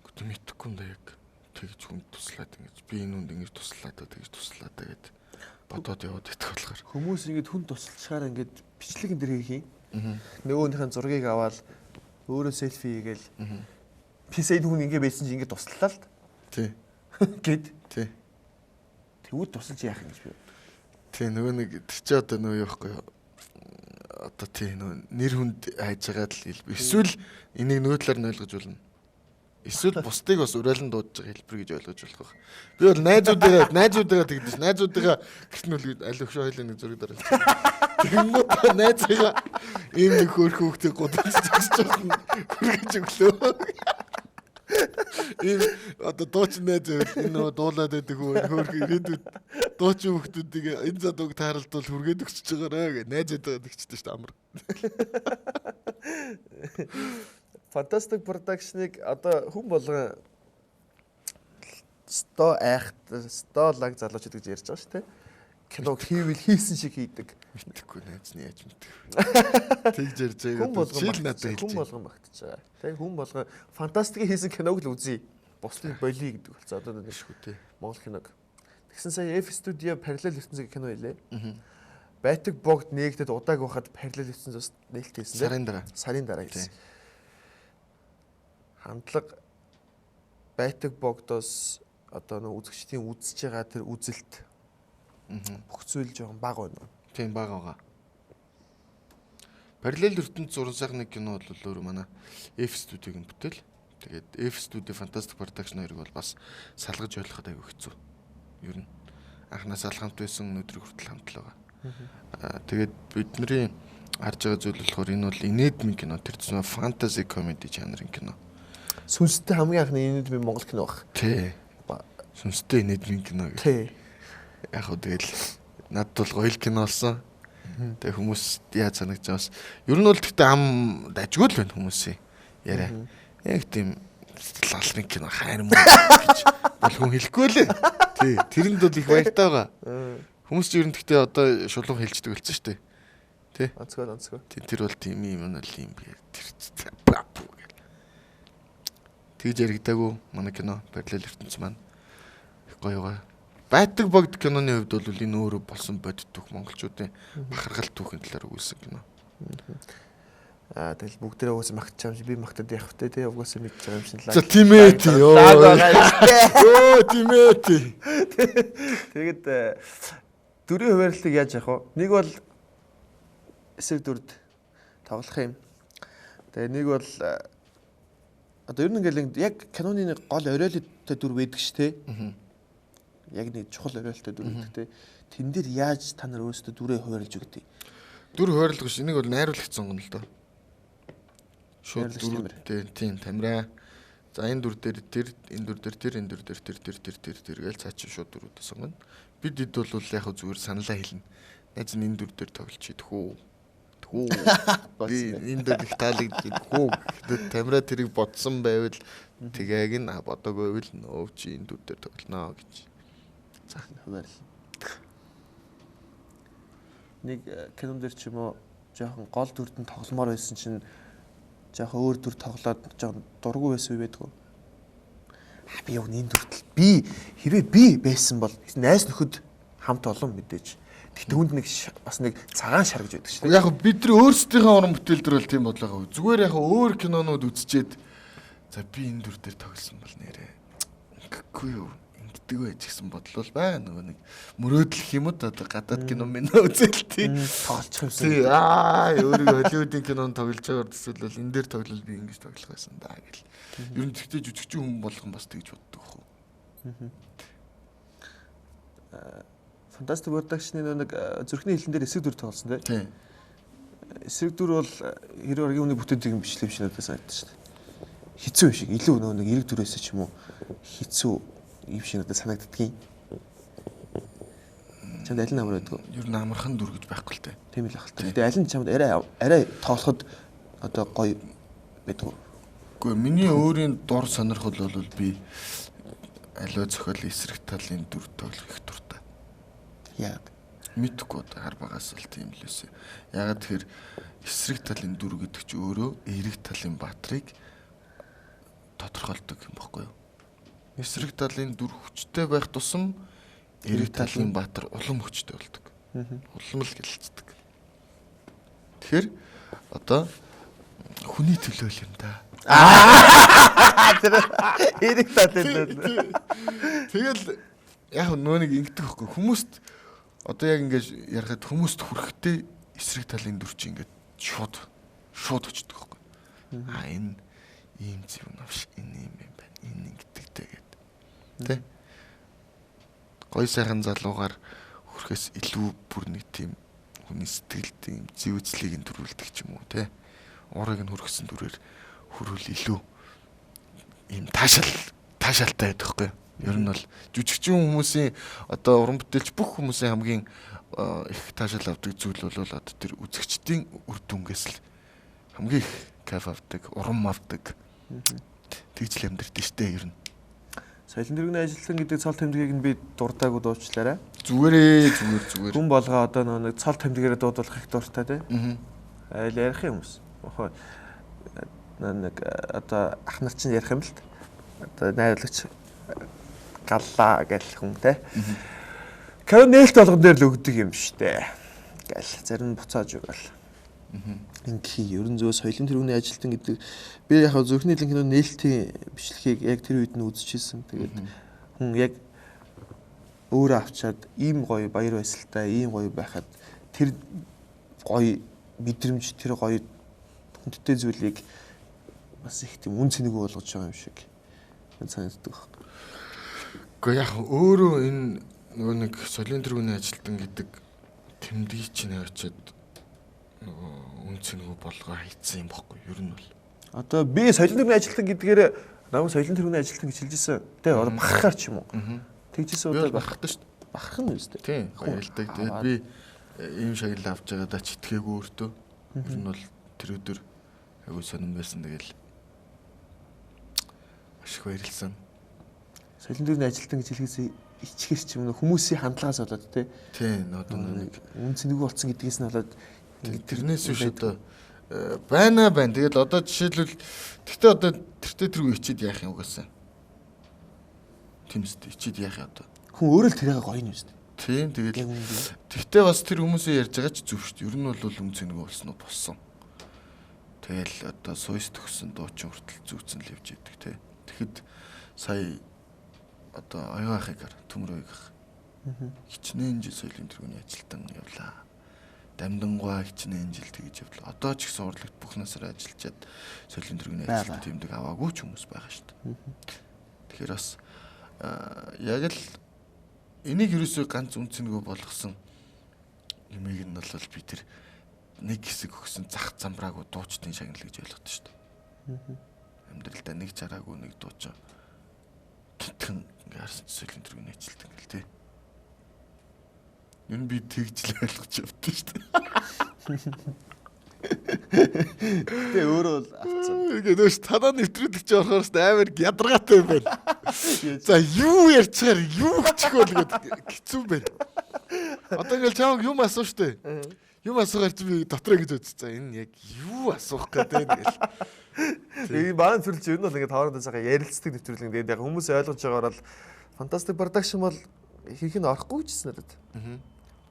S2: Гэхдээ мэдэхгүй юм да яг тэгж хүн туслаад ингэж би энэ хүнд ингэж туслаа да тэгж туслаа да гэд бодоод яваад идэх болохоор
S1: хүмүүс ингэж хүн тусалчаар ингэж бичлэг энэ дэр хийх юм. Нөгөөнийх нь зургийг аваад өөрөө селфи хийгээл. Би сая хүн ингэ байсан чи ингэ туслалаа л.
S2: Тий.
S1: Гэд.
S2: Тий.
S1: Тэгвэл тусалж яах юм гэж би.
S2: Тий нөгөө нэг тэр чи одоо нөгөө юу байхгүй юу? Одоо тий нөө нэр хүнд хайж байгаа л хэлбэр. Эсвэл энийг нөгөө талаар нь ойлгож болно. Эсвэл бусдыг бас уриалан дуудаж байгаа хэлбэр гэж ойлгож болох байх. Би бол найзуудыгаа тэгдэж найзуудыгаа гэрт нь үлгээд аль өгшөө хоёлын нэг зураг дараалж. Тэнгүүд найзыгаа ийм нэг хөөрхөн хүүхдийг гудамж зогсож байгаа хүргэж өглөө. Ийм одоо дуучин найз байвал энэ нөгөө дуулаад байдаг хөө хөөрхөн ирээдүйд дуучин хүүхдүүдийг энэ задууг тааралдвал хүргээд өгчөж байгаарэ гэ найзуудаа тэгчтэй шүү дээ амар.
S1: Fantastic Production-ыг одоо хүн болгон сто айхт сто лаг залуучууд гэж ярьж байгаа шүү дээ. Киног хийвэл хийсэн шиг хийдэг.
S2: Мэдэхгүй найз нь яаж мэдэх вэ? Тэгж ярьж байгаа
S1: чил надад хэлж. Хүн болгон багтаж байгаа. Тэг хүн болгон фантастик хийсэн киног л үзье. Бусдыг болиё гэдэг болсон. Одоо нэг
S2: шүү дээ.
S1: Монгол киног. Тэгсэн сая F Studio параллел ертөнцийн кино хийлээ. Байтаг богд нээгдэд удааг байхад параллел ертөнц бас нээлт хийсэн. Сарын дараа хийсэн. Хандлага Байтаг богдоос одоо нөө үзэгчдийн үзэж байгаа тэр үзэлт бүх зүйл жоохон бага байна уу?
S2: Тийм бага байгаа. Параллел ертөнц зуран сайхан нэг кино бол өөр манай F Studio-гийн бүтээл. Тэгээд F Studio Fantastic Production хоёрыг бол бас салгаж ойлгоход аягүй хэцүү. Ер нь анханасаа л хамт байсан, өнөөдөр хүртэл хамт л байгаа. Тэгээд бидний харж байгаа зүйл болохоор энэ бол инээдмийн кино. Тэр тусмаа фэнтези комеди жанрын кино.
S1: Сүнстэй хамгийн анхны инээдмийн монгол кино баг.
S2: Тий. Сүнстэй инээдмийн кино гэх.
S1: Тий.
S2: Яг хөө тэгэл надад бол гоё л кино болсон. Тэгээ хүмүүс яаж санагдаж байгаас ер нь бол тэгтээ ам дажгүй л байна хүмүүсийн яриа. Яг тийм лалрын кино хайр мөн гэж бол хүн хэлэхгүй лээ. Тий, тэрэнд бол их баяртай байгаа. Хүмүүс ч ер нь тэгтээ одоо шулуун хэлждэг болсон шүү дээ. Тий.
S1: Онцгой.
S2: Тий, тэр бол тийм юм бол юм би тэр гэл. Тэгж яригдаагүй манай кино параллел ертөнц маань их гоё байгаа. Байтаг богд киноны хувьд бол энэ өөрөө болсон бодит түүх монголчуудын бахархал түүхийн талаар өгүүлсэн кино.
S1: Аа тэгэл бүгдээрээ угаасаа магтчих юм шиг би магтад явах вэ те угаасаа мэдж байгаа юм шиг
S2: л. За тийм ээ тий. Ёо тийм ээ тий.
S1: Тэгээд дөрвийн хуваарлтыг яаж явах вэ? Нэг бол эсрэг дүрд тоглох юм. Тэгээ нэг бол одоо ер нь ингээл яг киноны нэг гол оройлолтой дүр байдаг ш те. Яг нэг чухал оройлолтой дүр байдаг те. Тэн дээр яаж та нар өөрсдөө дүрээ хуваарлж өгдөг?
S2: Дүр хуваарлах биш. Энийг бол найруулагч сонгоно л доо. Шууд дүр тийм тамираа. За энэ дүр дээр тэр, энэ дүр дээр тэр, энэ дүр дээр тэр тэр тэр тэр тэр гээл цаа чи шууд дүрүүдээ сонгоно. Бид эд бол яг зүгээр саналаа хэлнэ. Найз нь энэ дүр дээр тоглож идэх үү? Тэхүү. Би энэ дүр их таалагдчих хүү. Тэгэхэд тамираа тэрийг бодсон байвал тэгээг нь бодоогүй байвал нөө чи энэ дүр дээр тоглоно гэж.
S1: За хуваарлаа. Нэг кинон дээр ч юм уу жоохон гол дүрд нь тогломоор байсан чинь жоохон өөр дүр тоглоод жоохон дургүй байсан үе байдгүй. Би яг энэ дүртэл би хэрвээ би байсан бол найз нөхөд хамт олон мэдээж. Тэгтээ хүнд нэг бас нэг цагаан шар гэж байдаг шүү
S2: дээ. Яг бид нар өөрсдийнхөө уран бүтээл дээр бол тийм бодлоо байгаа. Зүгээр яг өөр кинонууд үзчихэд за би энэ дүр дээр тоглосон бол нэрээ ингэхгүй юу? Ингэдэг байж гэсэн бодол бол байгаа. Нөгөө нэг мөрөөдөл юм уу одоо гадаад кино минь үзэл тий.
S1: Тоглолцох юмсан.
S2: Тий. Аа өөрийгөө Холливуудын кинонд тоглож байгаагаар төсөөлөл энэ дээр тоглол би ингэж тоглох байсан даа гэл. Ер нь тэгтээ жүжигчин хүн болгон бас тэгж боддог хөө.
S1: Fantastic Production-ы нэг зүрхний хилэн дээр эсрэг дүр тоглосон
S2: тий.
S1: Эсрэг дүр бол хэрэг оргийн хүний бүтээдэг юм биш л юм шиг надад санагдаж шүү дээ. Хэцүү юм шиг илүү нөгөө нэг эрэг дүрээсээ ч юм уу хэцүү юм шиг надад санагддгийн. Чамд аль нь амар байдгүй?
S2: Ер нь амархан дүр гэж байхгүй л дээ.
S1: Тийм л ах л та. Гэтэ аль нь чамд арай тоглоход одоо гоё байдгүй?
S2: Үгүй миний өөрийн дур сонирхол бол би аливаа зохиол эсрэг талын дүр тоглох их дуртай.
S1: Яагаад?
S2: Мэдхгүй одоо хар багаас л тийм л байсан. Яагаад тэгэхээр эсрэг талын дүр гэдэг чи өөрөө эерэг талын баатрыг тодорхойлдог юм баггүй юу? Эсрэг талын дүр хүчтэй байх тусам эерэг талын баатар улам хүчтэй болдог. Улам л гэлцдэг. Тэгэхээр одоо хүний төлөө л юм да.
S1: Тэр эерэг талын дүр.
S2: Тэгэл яг нөө нэг ингэдэг байхгүй хүмүүст одоо яг ингэж ярихад хүмүүст хүрэхтэй эсрэг талын дүр чи ингээд Шууд шууд өчдөг байхгүй. А энэ ийм зөв навш энэ ийм юм байна. Энэ ингэдэгтэй гэд. Тэ? Гой сайхан залуугаар хөрхөөс илүү бүр нэг тийм хүний сэтгэлд ийм зэвүүцлийг нь төрүүлдэг ч юм уу те. Уурыг нь хүргэсэн дүрээр хөрвөл илүү ийм таашаалтай байдаг хгүй. Ер нь бол жүжигчин хүмүүсийн одоо уран бүтээлч бүх хүмүүсийн хамгийн их таашаал авдаг зүйл бол одоо тэр үзэгчдийн үр дүнгээс л хамгийн их кайф авдаг, урам авдаг. Тэгж л амьдэрдэг штэ ер нь.
S1: Соёлын тэрэгний ажилтан гэдэг цол тэмдгийг нь би дурдаагүй дуучлаарай.
S2: Зүгээрээ зүгээр зүгээр.
S1: Хүн болгоо одоо нэг цол тэмдгээрээ дуудуулах их дуртай тий. Айл ярих юм хүмүүс. Охоо нэг одоо ах нар чинь ярих юм л т. Одоо найруулагч галлаа гэл хүн тий. Кино нээлт болгон дээр л өгдөг юм штэ. Гэл зарим нь буцааж өгөөл. Ингээ ер нь зөв соёлын тэргүүний ажилтан гэдэг би яг зөвхөн нийлэн кино нээлтийн бичлэгийг яг тэр үед нь үзчихсэн. Тэгээд хүн яг өөрөө авчаад ийм гоё баяр баясгалтай, ийм гоё байхад тэр гоё мэдрэмж, тэр гоё хүндтэй зүйлийг бас их тийм үн цэнэгүй болгож байгаа юм шиг санагддаг байхгүй.
S2: Гэхдээ яг өөрөө энэ нөгөө нэг соёлын тэргүүний ажилтан гэдэг тэмдгийг чинь авчиад нөгөө үн цэнэгүй болгоо хийцэн юм бохгүй ер нь бол.
S1: Одоо би соёлын тэргүүний ажилтан гэдгээр намайг соёлын тэргүүний ажилтан гэж хэлжсэн. Тэ одоо бахархаар ч юм уу. Тэгжсэн
S2: Би
S1: удаа
S2: бол бахархдаг шүү дээ.
S1: бахарх нь үстэй.
S2: Тийм баярлдаг. Тэгээд би ийм шагнал авч байгаадаа ч итгээгүй өөртөө. Ер нь бол тэр өдөр айгуу сонирн байсан тэгэл маш их баярлсан.
S1: Соёлын тэргүүний ажилтан гэж хэлхээс ичгэр ч юм уу хүмүүсийн хандлагаас болоод тэ
S2: Тийм одоо нэг
S1: үн цэнэгүй болсон гэдгээс нь болоод
S2: тэрнээс биш одоо байна байна. Тэгэл одоо жишээлбэл тэгтээ одоо тэртээ тэргүй ичээд яах юм угаасаа. Тийм үстэй ичээд яах юм одоо.
S1: Хүн өөрөө л тэрийг гоё юм үстэй.
S2: Тийм тэгэл
S1: Яг үнэн.
S2: тэгтээ бас тэр хүмүүсийн ярьж байгаа ч зөв шүү дээ. Ер нь бол үн цэнэгүй болсон уу болсон. Тэгэл одоо суйс төгсөн дуучин хүртэл зүүцэн л явж идэг те. Тэгэхэд сая одоо оюун ахыг хар төмөр оюун ах. Хичнээн жил соёлын тэргүүний ажилтан явлаа. Дамдангуй хичнээн жил тэгж явлаа. Одоо ч гэсэн урлагт бүх насаар ажиллачаад соёлын тэргүүний
S1: Байгаа.
S2: ажилтан тэмдэг аваагүй ч хүмүүс байгаа шүү дээ. Тэгэхээр бас яг л энийг ерөөсөө ганц үн цэнэгүй болгосон юмыг нь бол би тэр нэг хэсэг өгсөн зах замбраагүй дуучдын шагнал гэж ойлгодог шүү дээ. Амьдралдаа нэг чараагүй нэг дуучин гинтхэн ингээ харсан чинь соёлын тэргүүний ажилтан гэл тээ. Ер нь би тэгж л ойлгож явдсан шүү дээ.
S1: Гэтэ өөрөө бол авцсан.
S2: Ингээ нөөш танаа нэвтрүүлэг чи орохоор ч амар ядаргаатай юм байна. За юу ярьчихаар юу гэчих вэ гэд хэцүү байна. Одоо ингээл чамаг юм асуу штэ. Юм асуугаар чи би дотор ингэж үзсэн. За энэ яг юу асуух гэдэг вэ гэл.
S1: Тэгээ манай нэвтрүүлэг чинь ер нь бол ингээд хоорондоо сайхан ярилцдаг нэвтрүүлэг. Тэгээд яг хүмүүс ойлгож байгаагаар бол Fantastic Production бол ихэнх нь орохгүй ч гэсэн надад.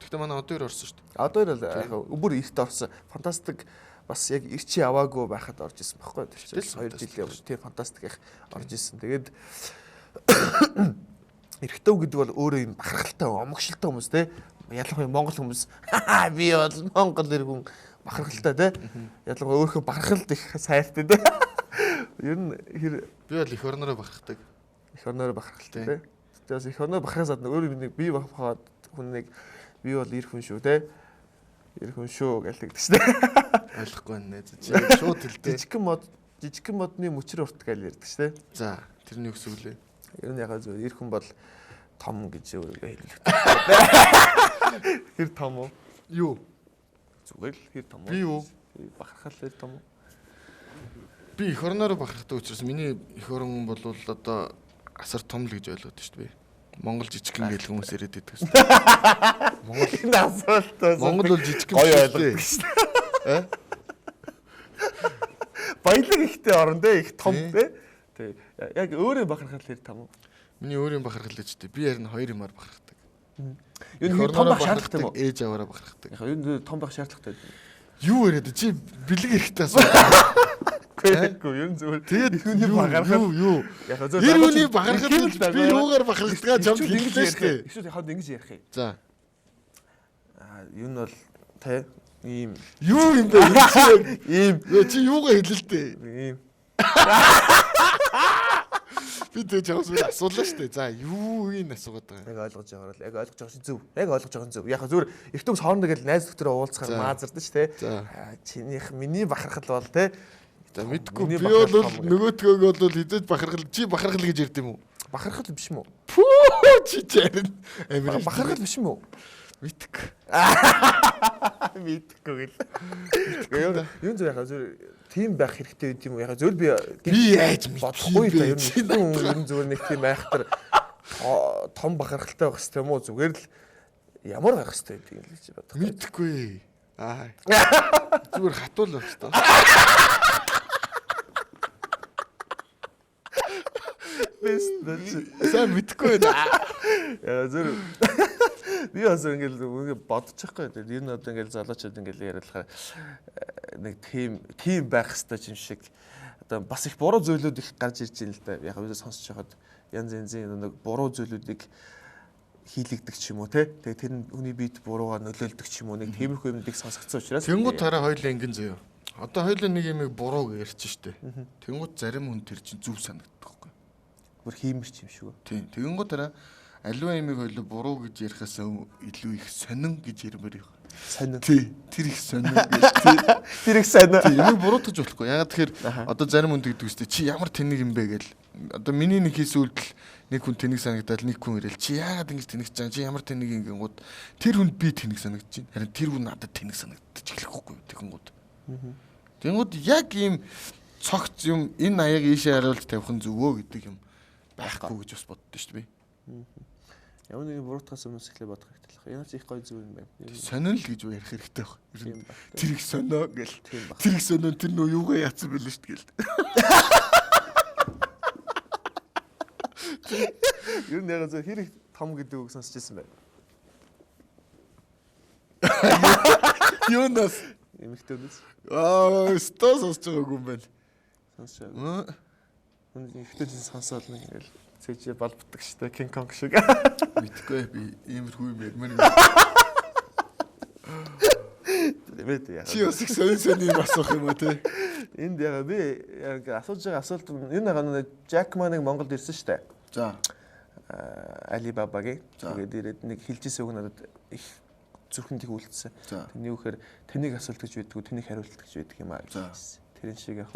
S2: Гэхдээ манай одоо ир орсон штэ.
S1: Одоо л яг бүр эрт орсон. Fantastic бас яг ирчи аваагүй байхад орж исэн байхгүй. Тэр чинь
S2: Тэгэл
S1: 2 жилийн өмнө тийм Fantastic их орж исэн. Тэгээд эрэгтэй гэдэг бол өөрөө юм бахархалтай, омогшилтай хүмүүс те. Ялангуяа монгол хүмүүс би бол монгол эр хүн бахархалтай те. Ялангуяа өөрийнхөө бахархалд их сайртай те. Ер нь хэр
S2: Би бол эх орноороо бахархдаг.
S1: эх орноороо бахархалтай те. Тэгээ бас эх орноор бахархаас гадна өөр нэг бие бахархаад хүн нэг би бол эр хүн шүү те. Эр хүн шүү гэж тэгдэг шнэ.
S2: Ойлгохгүй байна нэ. Чи яг шууд хэлдэ.
S1: Жижигхэн модны мөчр урт гэж ярьдаг шнэ.
S2: За тэрний үгс үглээ.
S1: Ер нь яг зөв эр хүн бол том гэж өөрийгөө хэлдэг. Хэр том уу?
S2: Юу?
S1: Зүгээр л хэр том уу?
S2: Би юу?
S1: Бахархал хэр том уу?
S2: Би эх орноороо бахархдаг учраас миний эх орон бол одоо асар том л гэж ойлгоод шүү дээ. Монгол жижигхэн гэл хүмүүс яриад байдаг шүү дээ.
S1: Монгол энэ асуулт
S2: Монгол бол жижигхэн
S1: гоё
S2: биш
S1: ойлгодог
S2: шүү
S1: шүү
S2: дээ.
S1: дээ. Баялаг ихтэй орон те их том
S2: Тий.
S1: те. Тий. Яг өөрийн бахархал хэр том уу?
S2: Миний өөрийн бахархал гэж дээ. Би харин хоёр юмар бахархдаг.
S1: Юу
S2: Эх
S1: нэг том
S2: орноороо
S1: байх шаардлагатай юм уу?
S2: Ээж аваараа бахархдаг.
S1: Яг юу нэг том байх шаардлагатай.
S2: Юу яриад чи бэлэг эрэхтэй асуу.
S1: Үгүй ер нь зүгээр.
S2: Тэгээд
S1: Эр хүний бахархал
S2: юу юу?
S1: Яг зөв
S2: Эр хүний бахархал гэж би юугаар бахархдгаа чамд хэллээ шүү дээ.
S1: Эсвэл хавд ингэж ярих юм.
S2: За.
S1: Аа, юу нь бол тэ Ийм.
S2: Юу юм бэ?
S1: Ийм.
S2: Чи юугаа хэлэлтэй?
S1: Ийм.
S2: Би тэг чамаас би асуулаа шүү дээ. За юу юм асуугаад байгаа.
S1: Яг ойлгож байгаа бол яг ойлгож байгаа шин зөв. Яг ойлгож байгаа нь зөв. Яг зүгээр эртөмс хоорондоо гэл найз нөхдөөрөө уулзахаар маазардаг ш тэ. Чинийх миний бахархал бол тэ.
S2: За мэдгүй би бол нөгөөтгөөг бол хизээж бахархал чи бахархал гэж ярьд юм уу?
S1: Бахархал биш юм уу?
S2: Пүү чи чарин амир
S1: бахархал биш юм уу?
S2: Мэдгүй.
S1: Мэдгүй гэл. Юу зөв яхаа зүгээр тийм байх хэрэгтэй байд юм уу? Яхаа зөв би
S2: яаж
S1: бодохгүй та ер нь зүгээр нэг тийм айхтар том бахархалтай байх хэрэгтэй юм уу? Зүгээр л ямар байх хэрэгтэй гэдэг юм л гэж бодох.
S2: Мэдгүй. Аа. Зүгээр хатуул байх хэрэгтэй.
S1: Бэст.
S2: Сайн мэдгүй байна.
S1: Яа зөв би бас ингээл ингээ бодчихгүй. Тэр нь одоо ингээл залуучууд ингээл яриад нэг тийм байх хэрэгтэй юм шиг одоо бас их буруу зүйлүүд их гарч ирж байна л да. Яг үгүй сонсож байхад янз янзын нэг буруу зүйлүүдийг хийлэгдэх ч юм уу те. Тэгээ тэр нь хүний биед буруугаар нөлөөлдөг ч юм уу нэг тиймэрхүү юмнуудыг сонсогдсон учраас.
S2: Тэнгууд хараа хоёулаа ингэн заяа. Одоо хоёулаа нэг юмыг буруу гэж ярьж штэ. Тэнгууд зарим хүн тэр чинь зөв санагддаг байхгүй.
S1: Бүр хиймэрч юм шиг үү.
S2: Тийм. Тэнгууд хараа аливаа юмыг хоёулаа буруу гэж ярихаас илүү их сонин гэж ярмаар юм.
S1: Сонин.
S2: Тий, тэр их сонин гэж тий.
S1: Тэр их сонин.
S2: Тий, юмыг буруутгаж болохгүй. Ягаад тэгэхээр одоо зарим хүн тэгдэг үстэй чи ямар тэнэг юм бэ гэл. Одоо миний нэг хийсэн үйлдэл нэг хүн тэнэг санагдаад нэг хүн ирэл чи яагаад ингэж тэнэгч байгаа чи ямар тэнэг ингэнгууд тэр хүнд би тэнэг санагдаж байна. Харин тэр хүн надад тэнэг санагдчих эхлэхгүй тэгэнгүүт. Тэгэнгүүт яг ийм цогц юм энэ аяг ийшээ хариулт тавих нь зөв өө гэдэг юм байхгүй гэж бас боддоо шүү дээ би.
S1: Ямар нэгэн буруутгаас өмнө эхлээ бодох хэрэгтэй л. Ямар ч их гоё зүйл юм байна.
S2: Сонин л гэж ярих хэрэгтэй баг. Тэр их сонио гэл. Тэр их сонио тэр нөө юугаа яатсан бэлээ шүү дээ гэл.
S1: Ер нь яг зөв хэрэг том гэдэг үг сонсч ирсэн байна.
S2: Юунаас?
S1: Эмэгтэйнээс.
S2: Аа, өстөө сонсож байгаагүй юм байна.
S1: Сонсож байгаагүй. Эмэгтэй чинь сонсоол нэг ингээл цэжээ балбдаг штэ King Kong шиг.
S2: Мэдгүй би иймэрхүү юм ярмаар юм.
S1: Мэд яа.
S2: Чи бас их сонин сонин юм асуух юм уу те?
S1: Энд яга би яг асууж байгаа асуулт энэ нэг Jack Ma-ыг Монголд ирсэн штэ.
S2: За.
S1: Alibaba-гийн. Тэгээд ирээд нэг хэлжсэн үг надад их зүрхэнд их үлдсэн. Тэрний үхээр тэнийг асуулт гэж байдгүй, тэнийг хариулт гэж байдаг юм аа гэж. Тэрэн шиг яг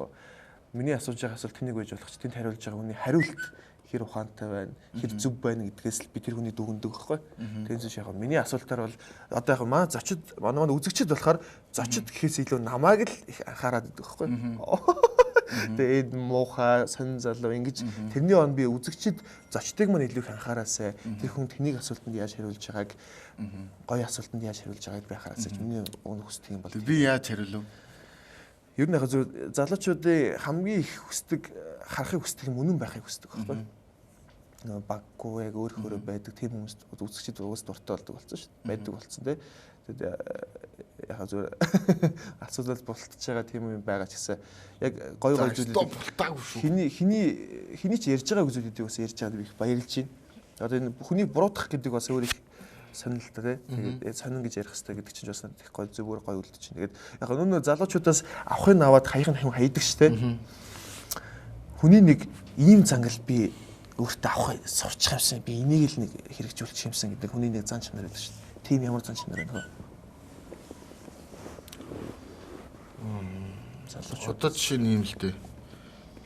S1: миний асууж байгаа асуулт тэнийг байж болох ч тэнд хариулж байгаа хүний хариулт хэр ухаантай байна, хэр зөв байна гэдгээс л би тэр хүний дүгнэдэг байхгүй. Тэрнээс яг миний асуултаар бол одоо яг манай зочид, манай үзэгчид болохоор зочид гэхээс илүү намайг л их анхаарад байдаг байхгүй. Тэгээ энэ муухай, сонин залуу ингэж тэрний он би үзэгчид зочдыг мань илүү их анхаараасай. Тэр хүн тэнийг асуултанд яаж хариулж байгааг, гоё асуултанд яаж хариулж байгааг би анхаараасай. Миний уг хүсдэг юм бол.
S2: Би яаж хариулв?
S1: Ер нь яг зөв залуучуудын хамгийн их хүсдэг, харахыг хүсдэг юм үнэн байхыг хүсдэг байхгүй. Нөгөө баггүй яг өөрөөрөө байдаг тийм хүмүүст үзэгчид угаас дуртай болдог болсон шүү дээ. Байдаг болсон тий. Тэгээд яг зөв асуудал бултж байгаа тийм юм байгаа ч гэсэн яг гоё гоё зүйлүүд
S2: бултаагүй шүү.
S1: Хиний ч ярьж байгаа зүйлүүдийг бас ярьж байгааг би их баярлж байна. Одоо энэ хүний буруутгах гэдэг бас өөр их сонирхолтой тий. Тэгээд сонин гэж ярих хэрэгтэй гэдэг чинь бас надад их гоё зөвөр гоё үлдэж чинь. Тэгээд яг нүнэ залуучуудаас авахыг аваад хаях нь хайдаг шүү дээ. Хүний нэг ийм зангал би өөртөө авах сурчих юмсан би энийг л нэг хэрэгжүүлчих юмсан гэдэг хүний нэг зан чанар байдаг шүү дээ. Тийм ямар зан чанар байна вэ?
S2: Залуучууд одоо жишээ нь юм л дээ.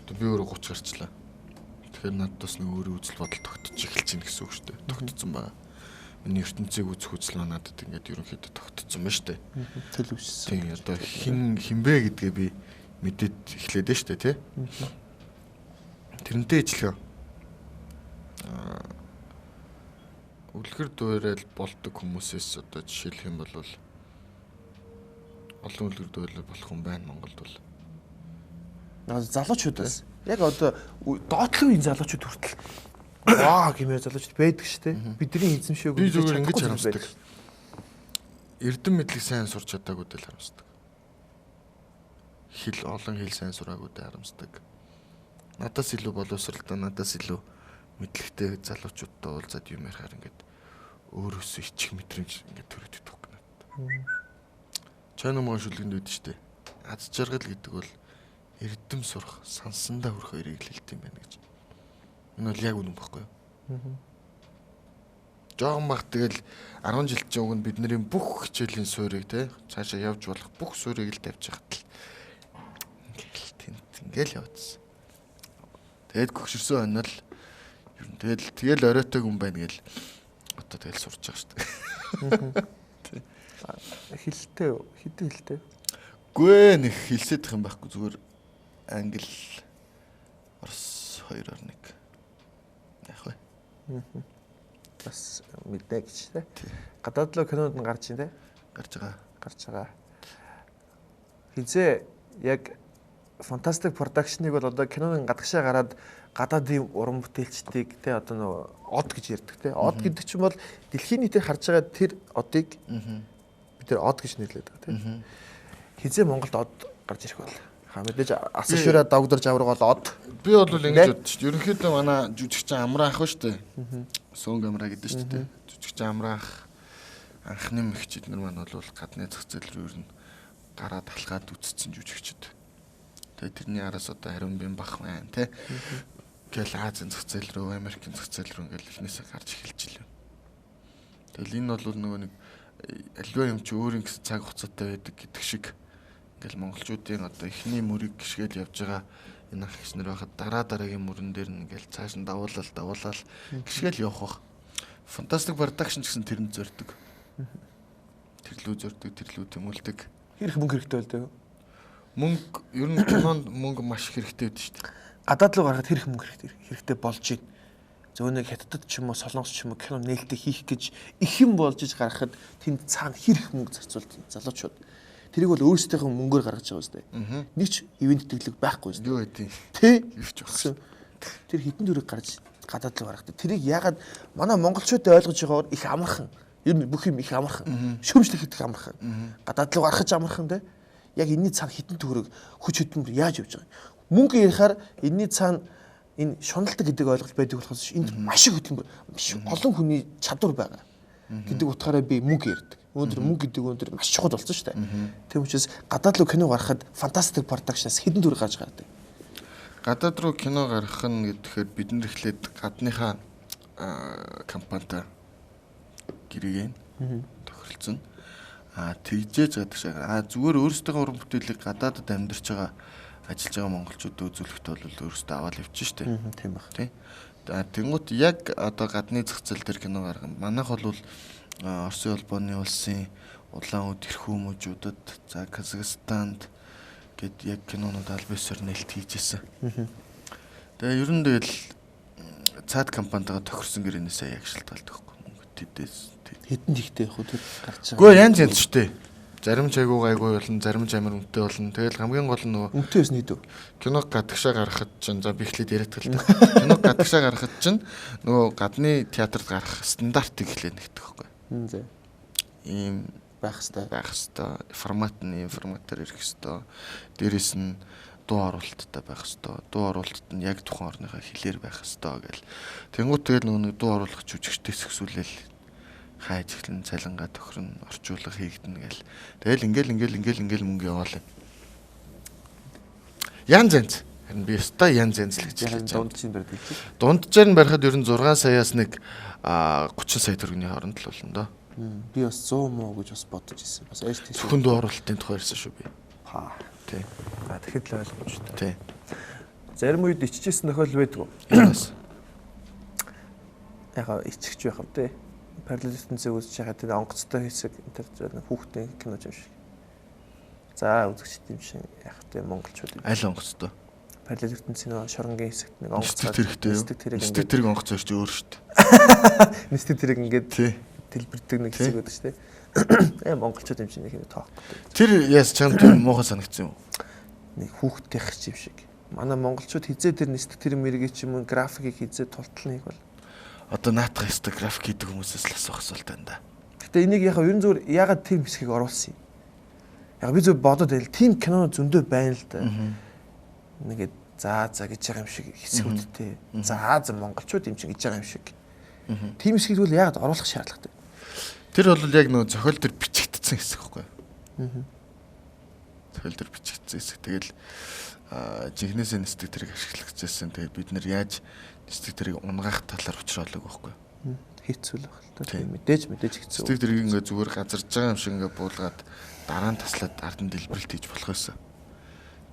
S2: Одоо би өөрөө 30 гарчлаа. Тэгэхээр надад бас нэг өөрийн үзэл бодол тогтож эхэлж байна гэсэн үг шүү дээ. Тогтцсон байгаа. Миний ертөнцийг үзэх үзэл маань надад ингээд ерөнхийдөө тогтцсон байна шүү дээ.
S1: Төлөвшсөн.
S2: Тийм одоо хин хинбэ гэдгээ би мэдээд эхлээд нь шүү дээ, тий. Тэрнтэй ижилхэн үлгэр дуурайл болдог хүмүүсээс одоо жишээлх юм бол олон үлгэр дуурайл болох хүн байна Монголд бол.
S1: Залуучуудаас яг одоо доотлын үеийн залуучууд хүртэл ваа гэмээр залуучууд байдаг шүү дээ. Бидний эзэмшээгүй
S2: би зүгээр ингэж харамсдаг. Эрдэм мэдлэг сайн сурч чадаагүй л харамсдаг. Хэл олон хэл сайн сураагүй л харамсдаг. Надаас илүү боловсралтай, надаас илүү мэдлэгтэй залуучуудтай уулзаад юм ярихаар ингээд өөрөөсөө ичих мэдрэмж ингээд төрөд идэх байхгүй надад. Чойн моон шүлгэнд үүдэн штэ. Аз жаргал гэдэг бол эрдэм сурах, сансандаа хүрэх хоёрыг л хэлдэг юм байна гэж. Энэ бол яг үнэн баггүй юу? Жохон бах тэгэл 10 жил чинь уг нь бидний бүх хичээлийн суурийг те цаашаа явж болох бүх суурийг л тавьж хахад л ингээл тэнт ингээл явуулсан. Тэгэд гөгшөрсөн хонол ер нь тэгэл оройтой хүн байна гэл одоо тэгэл сурч байгаа шүү дээ.
S1: Хэлтэй хэдэн хэлтэй?
S2: Гүй нэг хэлсэдэх юм байхгүй зүгээр англи орос 2-1. Яг вэ.
S1: Бас мэднэ гэж те. Гадаад руу кинонд нь гарч ийн те.
S2: Гарч байгаа.
S1: Гарч байгаа. Хизээ яг Fantastic Production-ыг бол одоо киноны гадагшаа гараад гадаадын уран бүтээлчдийг те одоо нөгөө од гэж ярьдаг те. Од гэдэг чинь бол дэлхийн нийтээр харж байгаа тэр одыг бид тэр од гэж нэрлэдэг байгаа те. Хизээ Монголд од гарч ирэх бол. Ха мэдээж асашура догдор жавраг бол од.
S2: Би бол ингэж боддоо шүү дээ. Ерөнхийдөө манай жүжигчин Амраа ах шүү дээ. Сөнг Амраа гэдэг шүү дээ. Жүжигчин Амраа ах анхны мэгч эднэр маань бол гадны зах зээл рүү ер нь гараад алхаад үтцсэн жүжигчд. Тэгээ тэрний араас одоо Хариун бах байна те. Гэл Азийн зах зээл рүү, Америкийн зах зээл рүү ингээл эхнээсээ гарч эхэлж илээ. Тэгэл энэ бол нөгөө нэг аливаа юм чи өөр ингэсэн цаг хугацаатай байдаг гэдэг шиг ингээл монголчуудын одоо эхний мөрийг гიშгээл явж байгаа энэ ах гиснэр байхад дараа дараагийн мөрөн дээр нь ингээл цааш нь давуулал гიშгээл явах бах. Fantastic Production гэсэн тэрэнд зорддог. Тэрлүү зорддог, тэрлүү тэмүүлдэг.
S1: Хэрэг мөнгө хэрэгтэй болдог.
S2: Мөнгө ер нь кинонд мөнгө маш хэрэгтэй байдаг шүү дээ.
S1: Гадаад руу гарахад хэрэг мөнгө хэрэгтэй болж байна. Зөвхөн нэг хятадд ч юм уу, солонгос ч юм уу кино нээлттэй хийх гэж их юм болж иж гаргахад тэнд цаана хэрэг мөнгө зарцуулдаг залуучууд. Тэрийг бол өөрсдийнхөө мөнгөөр гаргаж байгаа үстэй. Нэг ч ивент тэтгэлэг байхгүй үстэй.
S2: Юу гэдэг.
S1: Тэ?
S2: Юу ч багсан.
S1: Тэр хэдэн төгрөг гарч гадаад руу гаргадаг. Тэрийг яагаад манай монголчууд ойлгож байгаагаар их амархан. Ер нь бүх юм их амархан. Шөмжлөх их амархан. Гадаад руу гаргах амархан те. Яг энэний цаана хэдэн төгрөг хүч хөдөлмөр яаж явж байгаа юм. Мөнгө ярихаар энэний цаана энэ шуналдаг гэдэг ойлголт байдаг болохоос энд маш их хөдөлмөр, маш олон хүний чадвар байгаа гэдэг утгаараа би мөнгө ярьдаг. Өнөөдөр мөнгө гэдэг өнөөдөр маш чухал болсон шүү дээ. Тийм учраас гадаад руу кино гаргахад Fantastic Production-аас хэдэн төгрөг гарч гардаг.
S2: Гадаад руу кино гаргах нь гэхээр бид нар эхлээд гадныхаа компанитай гэрээгээ тохиролцсон. Аа тэгжээж гадагшаа. Аа зүгээр өөрсдийнхөө уран бүтээлийг гадаадад амьдарч байгаа ажиллаж байгаа монголчуудад үзүүлэхдээ бол өөрсдөө аваад явчих шүү дээ.
S1: Тийм баг.
S2: Тий. Аа тэнгуут яг одоо гадны зах зээл дээр кино гаргана. Манайх бол Оросын холбооны улсын улаан үд тэрхүү мужуудад за Казахстанд гэд яг кинонууд аль биесээр нээлт хийжсэн. Тэгээ ер нь тэгэл цаад компанитайгаа тохирсон гэрээнээсээ яг шалтгаалдаг байхгүй мөнгө тэдээс
S1: хэдэн тэгтэй явах вэ тэр гарч байгаа.
S2: Үгүй янз янз шүү дээ. Зарим ч айгуу гайгүй болно, зарим ч амар үнэтэй болно. Тэгэл хамгийн гол нь нөгөө
S1: үнэтэй байсан хэд вэ?
S2: Кино гадагшаа гаргахад чинь за би эхлээд яриад тал та. Кино гадагшаа гаргахад чинь нөгөө гадны театрт гарах стандартыг эхлээд нэгтгэх байхгүй.
S1: Зэ.
S2: Ийм
S1: байх хэвээр.
S2: Байх хэвээр. Формат нь ийм форматаар ирэх хэвээр. Дээрээс нь дуу оруулалттай байх хэвээр. Дуу оруулалт нь яг тухайн орныхаа хэлээр байх хэвээр гэл. Тэнгуут тэгэл нөгөө нэг дуу оруулах жүжигчтэй сэгсүүлэл хайж эхлэн цалингаа тохирно, орчуулга хийгдэнэ гэл. Тэгэл ингээл мөнгө яваалаа. Янз янз. Харин би өстой янз янз л гэж хэлж байна.
S1: Дунджийн барьдаг чи.
S2: Дунджаар нь барихад ер нь 6 саяас нэг 30 сая төгрөгийн хооронд л болно доо.
S1: Би бас 100 муу гэж бас бодож ирсэн. Бас яаж тийш.
S2: Зөвхөн дуу оруулалтын тухай ярьсан шүү би.
S1: Па.
S2: Тий.
S1: А тэгэхэд л ойлгомжтой.
S2: Тий.
S1: Зарим үед иччихсэн тохиолдол байдаг уу?
S2: Яас.
S1: Яг ичгч байх юм те. Параллел ертөнцийг үзэж байгаа тэр онгоцтой хэсэг энэ тэр хүүхдийн кино юм шиг. За үзэгчд юм шиг яг тэ монголчууд.
S2: Аль онгоцтой?
S1: Параллел ертөнцийн шоронгийн хэсэгт нэг онгоцтой
S2: тэрэгтэй.
S1: Нисдэг тэрэг
S2: ингээд тэрэг онгоц өрч өөр шүү дээ.
S1: Нисдэг тэрэг ингээд дэлбэрдэг нэг хэсэг байдаг шүү дээ. Монголчууд юм чинь нэг юм тоохгүй.
S2: Тэр яас чам тэр муухай санагдсан юм уу?
S1: Нэг хүүхдийнх юм шиг. Манай монголчууд хизээ тэр нисдэг тэр мэргийг ч юм уу графикийг хизээ тултал нэг бол.
S2: Одоо наатах ёстой график хийдэг хүмүүсээс л асуух асуулт байна да.
S1: Гэтэ энийг яг ер нь зүгээр яагаад тэр хэсгийг оруулсан юм? Яг би зөв бодод байл. Тим кино зөндөө байна л да. Нэгээд за за гэж байгаа юм шиг хэсгүүдтэй. За за монголчууд юм чинь гэж байгаа юм шиг. Тим хэсгийг бол яагаад оруулах шаардлагатай?
S2: Тэр бол яг нөгөө зохиол төр бичигдсэн хэсэг байхгүй юу? Хууль дээр бичигдсэн хэсэг. Тэгэл жинхнээсээ нисдэг тэрэг ашиглах гэжсэн. Тэгээд бид нэр яаж нисдэг тэрийг унгаах талаар учруулаг байхгүй.
S1: Хэцүү л байх л та. Тийм мэдээж хэцүү.
S2: Нисдэг тэрийг ингээ зүгээр газарж байгаа юм шиг ингээ буулгаад дараа нь таслаад ард нь дэлбэрэлт хийж болох байсан.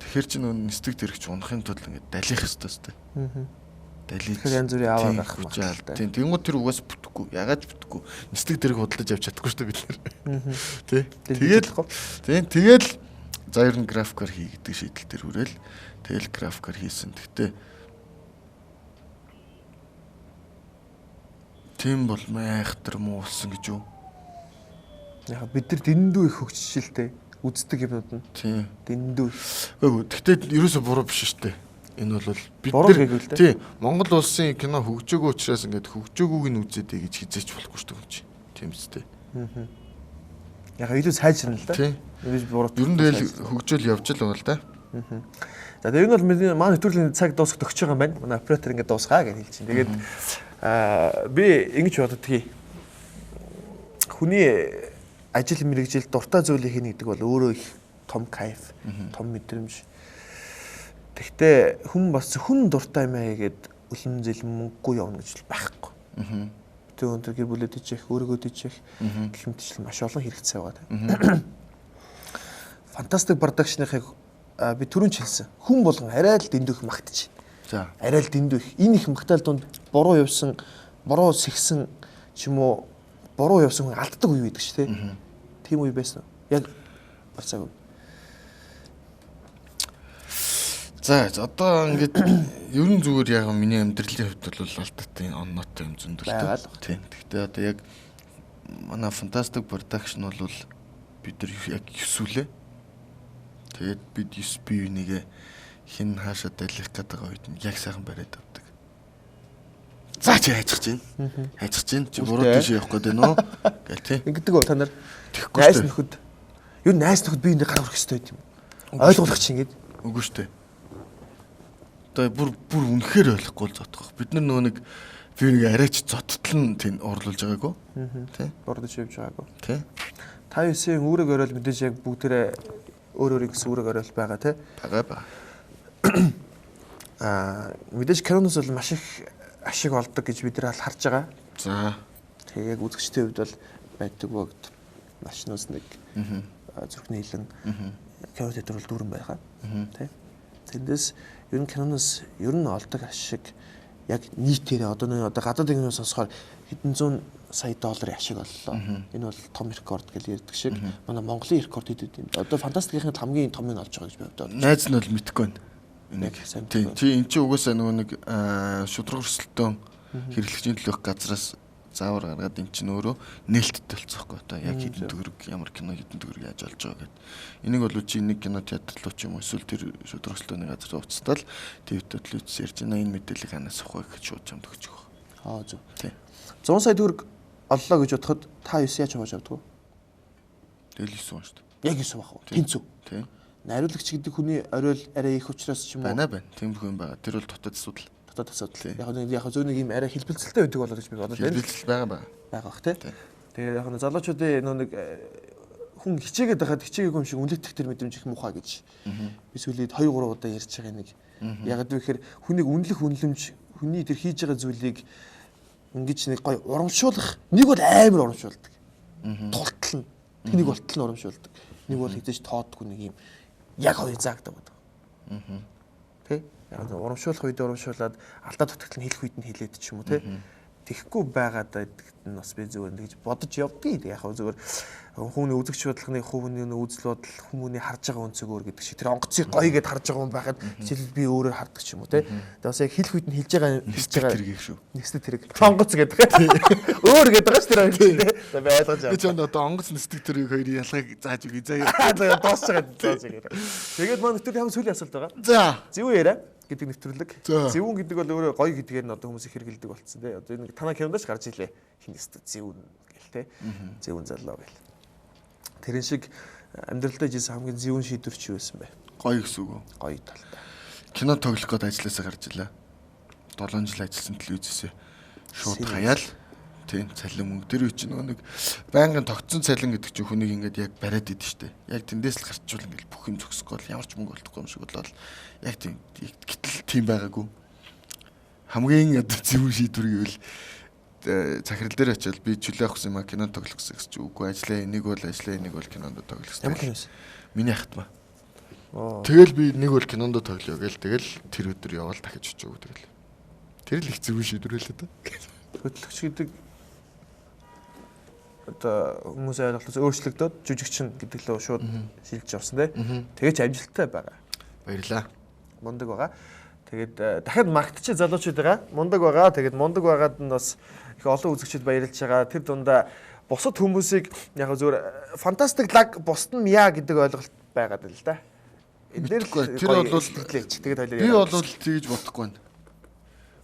S2: Тэгэхээр чи нөө нисдэг тэрэг чи унахын тулд ингээ далих ёстой сте.
S1: Далиж. Тэгэхээр янз бүрийн аваа гарах магадлалтай.
S2: Тийм. Тэнгүүд тэр угаас бүтэхгүй. Ягаад ч бүтэхгүй. Нисдэг тэрэг худалдаж авч чадахгүй шүү дээ бид нэр. Тий.
S1: Тэгэл
S2: тийм. Тэгэл за ер нь графикаар хий гэдэг шийдэл төр хүрээл. Тэгэл графикаар хийсэн. Гэхдээ тийм бол майхтар муу болсон гэж юу?
S1: Яг бид нар дэндүү их хөгжиж л үздэг юмнууд нь.
S2: Тийм.
S1: Дэндүү.
S2: Үгүй гэхдээ ерөөсө буруу биш шүү дээ. Энэ бол бид нар тийм Монгол улсын кино хөгжөөгөө учраас ингээд хөгжөөгүйг нь үзээдэй гэж хизээч болохгүй шүү дээ. Тийм үстэй.
S1: Аа. Яг илүү сайжирна л да.
S2: Тийм.
S1: Ер
S2: нь тэгэл хөгжөөл явж л байгаа л да.
S1: Аа. За тэр нь бол миний манай нэвтрүүлгийн цаг дуусах төгсөж байгаа юм байна. Манай оператор ингээд дуусгаа гэж хэлж чинь. Тэгээд би ингэж боддгийг. Хүний ажил мэргэжил дуртай зүйлийг хийнэ гэдэг бол өөрөө их том кайф, том мэдрэмж. Тэгтээ хүн бас зөвхөн дуртай юм аа гэгээд үлэм зэлэн мөнгөгүй явна гэж байхгүй. Тэр өндөр гэр бүлээ дижих, өөрийгөө дижих гэх мэтчил маш олон хэрэгцээ байгаа. Fantastic Production-ыг би түрүүн ч хэлсэн. Хүн болгон арай л дэндүү их магтаж.
S2: За.
S1: Арай л дэндүү их. Энэ их магтаал дунд буруу явсан, буруу сэгсэн ч юм уу буруу явсан хүн алддаг үе байдаг шүү дээ. Тийм үе байсан уу? Яг барцаагүй.
S2: За одоо ингээд ер нь зүгээр яг миний амьдралын хувьд бол алдаатай онноотой юм зөндөл дээ. Тийм. Гэхдээ одоо яг манай Fantastic Production бол бид нар яг 9-үлээ. Тэгээд бид 9 бие бинийгээ хин хаашаа далих гэдэг байгаа үед нь яг сайхан бариад авдаг. За чи хайчих чинь. Хайчих чинь. Чи буруу тийш явах гээд байна уу? Гэл тий.
S1: Ингэдэг үү та нар?
S2: Тэгэхгүй
S1: найс нөхөд. Ер нь найс нөхөд би энд гар хүрэх хэрэгтэй байт юм. Ойлгуулах чинь ингэж.
S2: Үгүй шүү дээ. Одоо бүр үнэхээр ойлгохгүй л зотгох. Бид нар нөгөө нэг би нэг арайч зоттол нь тийм уурлуулж байгаагүй. Тий.
S1: Бурдаж явж байгаагүй.
S2: Тий.
S1: Та 9-ийн үүрэг оройл мэдээж яг бүгдээрээ өөр өөрийн гэсэн үүрэг оройл байгаа тий.
S2: Байгаа ба.
S1: Аа мэдээж киноноос бол маш их ашиг олдог гэж бид нар харж байгаа.
S2: За.
S1: Тэгээ яг үзэгчдийн хувьд бол байдаг богд маш нөөц нэг зүрхний хилэн кино театр бол дүүрэн байгаа. Тий. Тэндээс ер нь киноноос ер нь олдог ашиг яг нийтээрээ одоо нэг одоо гадаад кино сонсохоор хэдэн зуун сая долларын ашиг оллоо. Энэ бол том рекорд гэж ярьдаг шиг манай Монголын рекорд хэд хэд юм. Одоо фантастикийн хамгийн томыг олж байгаа гэж би бодоод.
S2: Найз нь бол мэдэхгүй байна.
S1: Энийг сайн.
S2: Тийм. Чи эн чинь угаасаа нөгөө нэг шударга өрсөлдөөн хэрэглэгчийн төлөөх газраас заавар гаргаад эн чинь өөрөө нээлттэй болцсон байхгүй одоо яг хэдэн төгрөг ямар кино хэдэн төгрөг яаж олж байгаа гэд. Энийг бол чи нэг кино театр руу ч юм уу эсвэл тэр шударга өрсөлдөөний газар ууцтал ТV төлөвлөж ярьж байна. Энэ мэдээллийг ханаас авах вэ гэж шууд чамд өгч өгөх.
S1: Аа зөв.
S2: Тийм.
S1: 100 сая төгрөг оллоо гэж бодоход та 9 яаж хувааж авдаг вэ?
S2: Тэгэл 9 байна шүү дээ.
S1: Яг 9 байх уу? Тэнцүү.
S2: Тийм.
S1: Найруулагч гэдэг хүний оройл арай их учраас ч юм уу?
S2: Байна. Тийм бүх юм байгаа. Тэр бол дотоод асуудал.
S1: Дотоод асуудал. Яг зөв нэг юм арай хэлбэлцэлтэй байдаг болоо гэж би бодож байна.
S2: Хэлбэлцэл байгаа ба.
S1: Байгаа бах тий. Тэгээд яг нь залуучуудын нөө нэг хүн хичээгээд байхад хичээгээгүй юм шиг үнэлэх тэр мэдрэмж их муухай гэж. Би сүүлээд 2 3 удаа ярьж байгаа нэг. Яг л гэхээр хүнийг үнэлэх үнэлэмж хүний тэр хийж байгаа зүйлийг ингэж нэг гой урамшуулах нэг бол амар урамшуулдаг. Тултал нь. Нэг болтол нь урамшуулдаг. Нэг бол хизээж тоодгүй нэг юм яг хоёр заагдаг байдаг. Тэ? Яг урамшуулах үед урамшуулад алдаа дутагдал нь хэлэх үед нь хэлээд ч юм уу тэ. Тэгэхгүй байгаад байдагт нь бас би зүгээр тэгж бодож явдгийг. Яг хав зүгээр хүмүүний үзэгч бодлогын хүмүүний үзэл бодол хүмүүний харж байгаа өнцөг өөр гэдэг шиг тэр онгоцыг гоё гэд харж байгаа хүн байхад жишээлбэл би өөрөөр хардаг ч юм уу тэ. Тэгээ бас яг хэлэх үед нь хэлж байгаа
S2: тэрэг шүү.
S1: Нэсдэг тэрэг. Онгоц гэдэг. Өөр гэдэг байгаа ш тэр хоёр тэ. За би ойлгож
S2: байна. Би ч одоо онгоц нэсдэг тэрэг хоёрын ялгааг зааж өгье заяа.
S1: За дуусч байгаа зааж өгье. Тэгээд маань нэвтрүүлгийн хамгийн сүүлийн асуулт байгаа.
S2: За.
S1: Зөв яриа гэдэг нэвтрүүлэг. Зөвүүн гэдэг бол өөрөө гоё гэдгээр нь одоо хүмүүс их хэрэгэлдэг болсон тий. Одоо энэ танаа кинонд ч гарч илээ. Хин өстө зөвүүн гэл тий. Зөвүүн залуу гэл. Тэрэн шиг амьдралдаа хийсэн хамгийн зөвүүн шийдвэр чи юу байсан бэ?
S2: Гоё гэсэн үг үү?
S1: Гоё талтай.
S2: Кино тоглох гээд ажилласаа гарч илээ. 7 жил ажилласан телевизээсээ шууд хаяал Тийм, цалин мөнгө. Тэр үе чинь нөгөө нэг байнгын тогтсон цалин гэдэг чинь хүнийг ингээд яг бариад идэв штэ. Яг тэндээс л гарчвал ингээд бүх юм зөксөхгүй бол ямар ч мөнгө олдохгүй юм шиг болол яг тийм, гэтэл тийм байгаагүй. Хамгийн одоо зөв шийдвэр гэвэл захирал дээр очивол би чөлөө авах юм а, кинонд тоглох гэсэн чи үгүй, ажлаа энийг бол ажлаа энийг бол кинонд тоглох гэсэн.
S1: Ямар киноос?
S2: Миний ахтмаа. Тэгэл би нэг бол кинонд тоглоё гээл тэгэл тэр өдөр яваал дахиж очиагүй тэгэл. Тэр л их зөв шийдвэр л дээ.
S1: Хөтлөгч гэдэг одоо хүмүүсийн ойлголтоос өөрчлөгдөөд жүжигчин гэдэг лөө шууд шилжиж явсан тий. Тэгээ ч амжилттай байгаа.
S2: Баярлаа.
S1: Мундаг байгаа. Тэгээд дахиад магтчих залуучууд байгаа. Мундаг байгаа. Тэгээд мундаг байгаад нь бас их олон үзэгчид баярлж байгаа. Тэр дундаа бусад хүмүүсийг яг зөвөр фантастик лаг бусд нь мя гэдэг ойлголт байгаад л да. Энэ дээр
S2: тэр бол
S1: сэтгэлээч. Тэгээд хоёлоо.
S2: Би бол тэгж бодохгүй байна.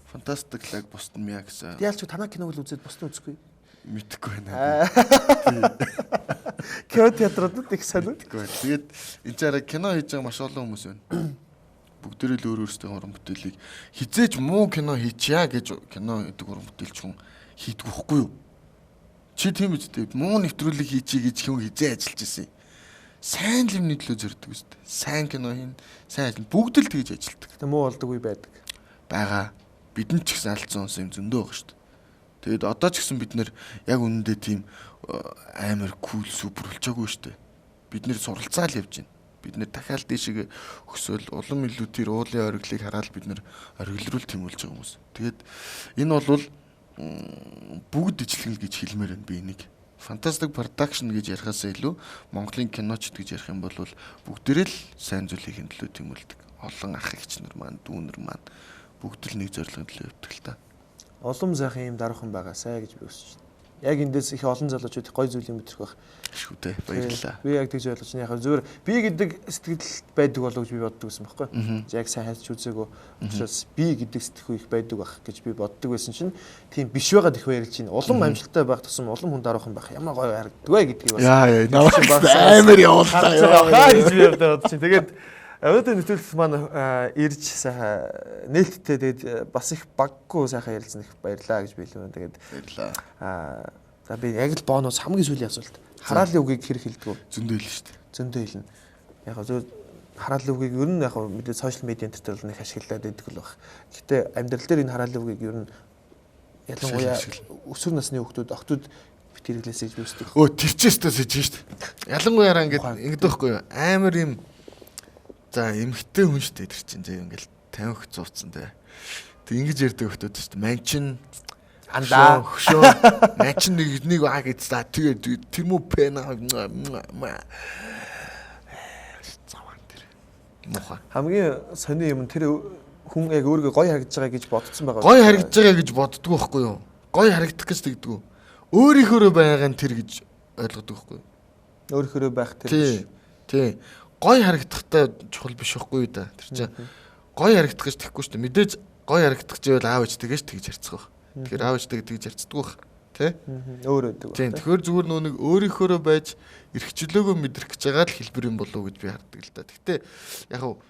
S2: Фантастик лаг бусд нь мя гэсэн.
S1: Яалч танаа киног л үзээд бусд нь үзэхгүй.
S2: Мэдхгүй байна.
S1: Кино театруудад их сонир.
S2: Мэдхгүй байна. Тэгээд энэ чараа кино хийж байгаа маш олон хүмүүс байна. Бүгдээрээ л өөр өөрсдийн уран бүтээлийг хизээж муу кино хийчье гэж кино гэдэг уран бүтээлч хүн хийдгүү хгүй юу? Чи тийм үстэй муу нэвтрүүлэг хийчье гэж хүн хизээ ажиллаж ирсэн. Сайн л юмны төлөө зорддог үстэй. Сайн кино хийн, сайн ажил бүгд л тэгж ажилтдаг.
S1: Гэтэ муу болдог үе байдаг.
S2: Байгаа. Бид нар ч гэсэн алдсан юм зөндөө байгаа шүү дээ. Тэгээд одоо ч гэсэн бид нэр яг үнэндээ тийм амар кул супер болчоогүй шүү дээ. Бид нэр суралцаал явж байна. Бид нэр дахиад дээшээ өсөөл улам илүү тэр уулын ориглыг хараад бид нэр ориглол тэмүүлж байгаа хүмүүс. Тэгээд энэ бол бүгд ижлэгнэ гэж хэлмээр байна би энийг. Fantastic Production гэж ярихаасаа илүү Монголын киночд гэж ярих юм бол бүгдээрээ л сайн зүйл хийхин төлөө тэмүүлдэг. Олон ах эгч нар маань, дүүнер маань бүгд л нэг зорилгын төлөө явдаг л та.
S1: Улам сайхан юм даруухан байгаасай гэж би хүсэж байна. Яг эндээс их олон залуучууд их гоё зүйлийг мэдрэх байх.
S2: Шүү дээ. Баярлалаа.
S1: Би яг тэгж ойлгож байна. Яг зөвөр би гэдэг сэтгэл байдаг болов гэж би боддог байсан байхгүй. Яг сайн хайж үзээгүй. Учраас би гэдэг сэтгэхүй их байдаг байх гэж би боддог байсан чинь тийм биш байгаад их баярлж байна. Улам амжилттай байх тусам улам хүн даруухан байх. Ямар гоё харагддаг вэ гэдгийг бас.
S2: Яа намайг амар явууллаа
S1: гэж би бодож чинь. Тэгээд өнөөдөр нэвтрүүлэгт маань ирж сайхан нээлттэй тэгээд бас их баггүй сайхан ярилцсан их баярлаа гэж би хэлмээр. Тэгээд
S2: баярлаа.
S1: За би яг л бонус хамгийн сүүлийн асуулт. Хараалын үгийг хэрэг хэлдэг үү?
S2: Зөндөө хэлнэ шүү дээ.
S1: Зөндөө хэлнэ. Яг зөв хараалын үгийг ер нь яг мэдээ сошиал медиа энэ төр нэг ашиглаад байдаг л баг. Гэхдээ амьдрал дээр энэ хараалын үгийг ер нь ялангуяа өсвөр насны хүүхдүүд, охтууд бит хэрэглээсэй гэж би үздэг.
S2: Өө тэр ч өстөө сэж шүү дээ. Ялангуяа ингээд ингэдэг байхгүй юу? Амар юм. За эмэгтэй хүн шүү дээ тэр чинь зөө ингээл 50 зууцсан те. Тэг ингэж ярьдаг хүүхдүүд шүү дээ. Ман чин
S1: андаа
S2: хөшөө ман чин нэг аа гэж за тэгээ тэр мө пена заван тэр муха.
S1: Хамгийн сони юм тэр хүн яг өөрийгөө гоё харагдаж байгаа гэж бодсон байгаа.
S2: Гоё харагдаж байгаа гэж боддгоо байхгүй юу? Гоё харагдах гэж тэгдэггүй. Өөрийнхөөрөө байгаа нь тэр гэж ойлгодог байхгүй юу?
S1: Өөрийнхөөрөө байх тэр биш.
S2: Тий. Гоё харагдахтай чухал биш байхгүй юу да. Тэр чинь гоё харагдах гэж тэхгүй шүү дээ. Мэдээж гоё харагдах гэвэл аав ээжтэйгээ ч тэгж харьцах байх. Тэгэхээр аав ээжтэйгээ тэгж харьцдаггүй байх. Тэ?
S1: Өөр өгдөг.
S2: Тийм. Тэгэхээр зүгээр нөө нэг өөрийнхөөрөө байж эрх чөлөөгөө мэдрэх гэж байгаа л хэлбэр юм болов уу гэж би хардаг л да. Гэхдээ яг хав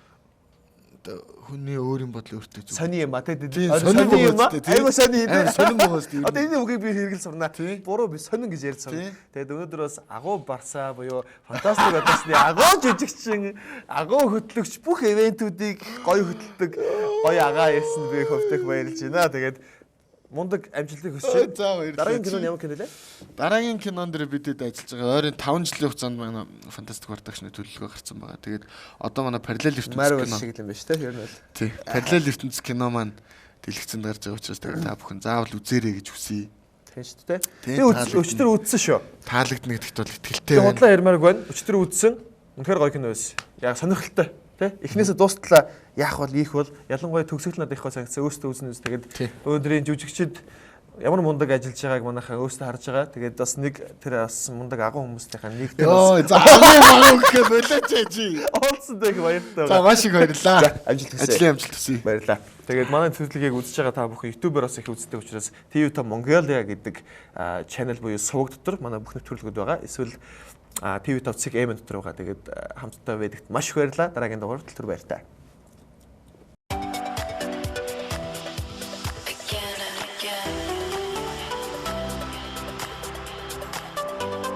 S2: хүний өөр юм бодол өөртөө зүг.
S1: Сони юм а тэ.
S2: Сони юм а.
S1: Айгу сони юм.
S2: Сонин богоос тийм.
S1: Одоо энэ үгийг би хэрэгэл сурнаа. Буруу би сонин гэж ярьж сурна. Тэгээд өнөөдөр бас агуу барсаа буюу фантастик бодсны агуу жижигчин, агуу хөтлөгч бүх ивентүүдийг гоё хөтэлдэг, гоё агаа ярьсан би хөвтөх баярлж байна. Тэгээд мундаг амжилтыг хүсэж байна. Дараагийн кино ямар кино лээ?
S2: Дараагийн кинон дээр бидэд ажиллаж байгаа. Ойрын 5 жилийн хугацаанд манай Fantastic Production-ы төлөвлөгөө гарсан байгаа. Тэгээд одоо манай параллел ертөнц кино
S1: шиг юм байна шүү дээ. Ер нь бол.
S2: Тий. Параллел ертөнц кино маань дэлгэцэнд гарч байгаа учраас тэгээд та бүхэн заавал үзээрэй гэж хүсье.
S1: Тийм шүү дээ. Би өчтөр үзсэн шүү.
S2: Таалагдана гэдэгт бол итгэлтэй
S1: байна. Худлаа ярмаарг байна. Өчтөр үзсэн. Үнэхээр гоё кино байсан. Яг сонирхолтой. Тэ? Эхнээсээ дуустлаа яах бол ийх бол ялангуяа төгсгөл надад их гоо санагдсан. Өөртөө үзнэ үз. Тэгээд өнөөдрийн жүжигчид ямар мундаг ажиллаж байгааг манайхаа өөрсдөө харж байгаа. Тэгээд бас нэг тэр бас мундаг агуу хүмүүстийнхаа нэгтэй
S2: бас. Йоо, за агуу гэхээ болооч чи.
S1: Олсон дэх баяртай.
S2: За маш их баярлалаа.
S1: За амжилт хүсье.
S2: Ажлын амжилт хүсье.
S1: Баярлалаа. Тэгээд манай төлөвлөгөөг үзэж байгаа та бүхэн YouTube-оор бас их үздэг учраас TV5 Mongolia гэдэг channel буюу суваг дотор манай бүх нэвтрүүлгүүд байгаа. Эсвэл TV5 M дотор байгаа. Тэгээд хамтдаа байдагт маш их баярлалаа. Дараагийн дугаарт түр баяртай. Баярлалаа.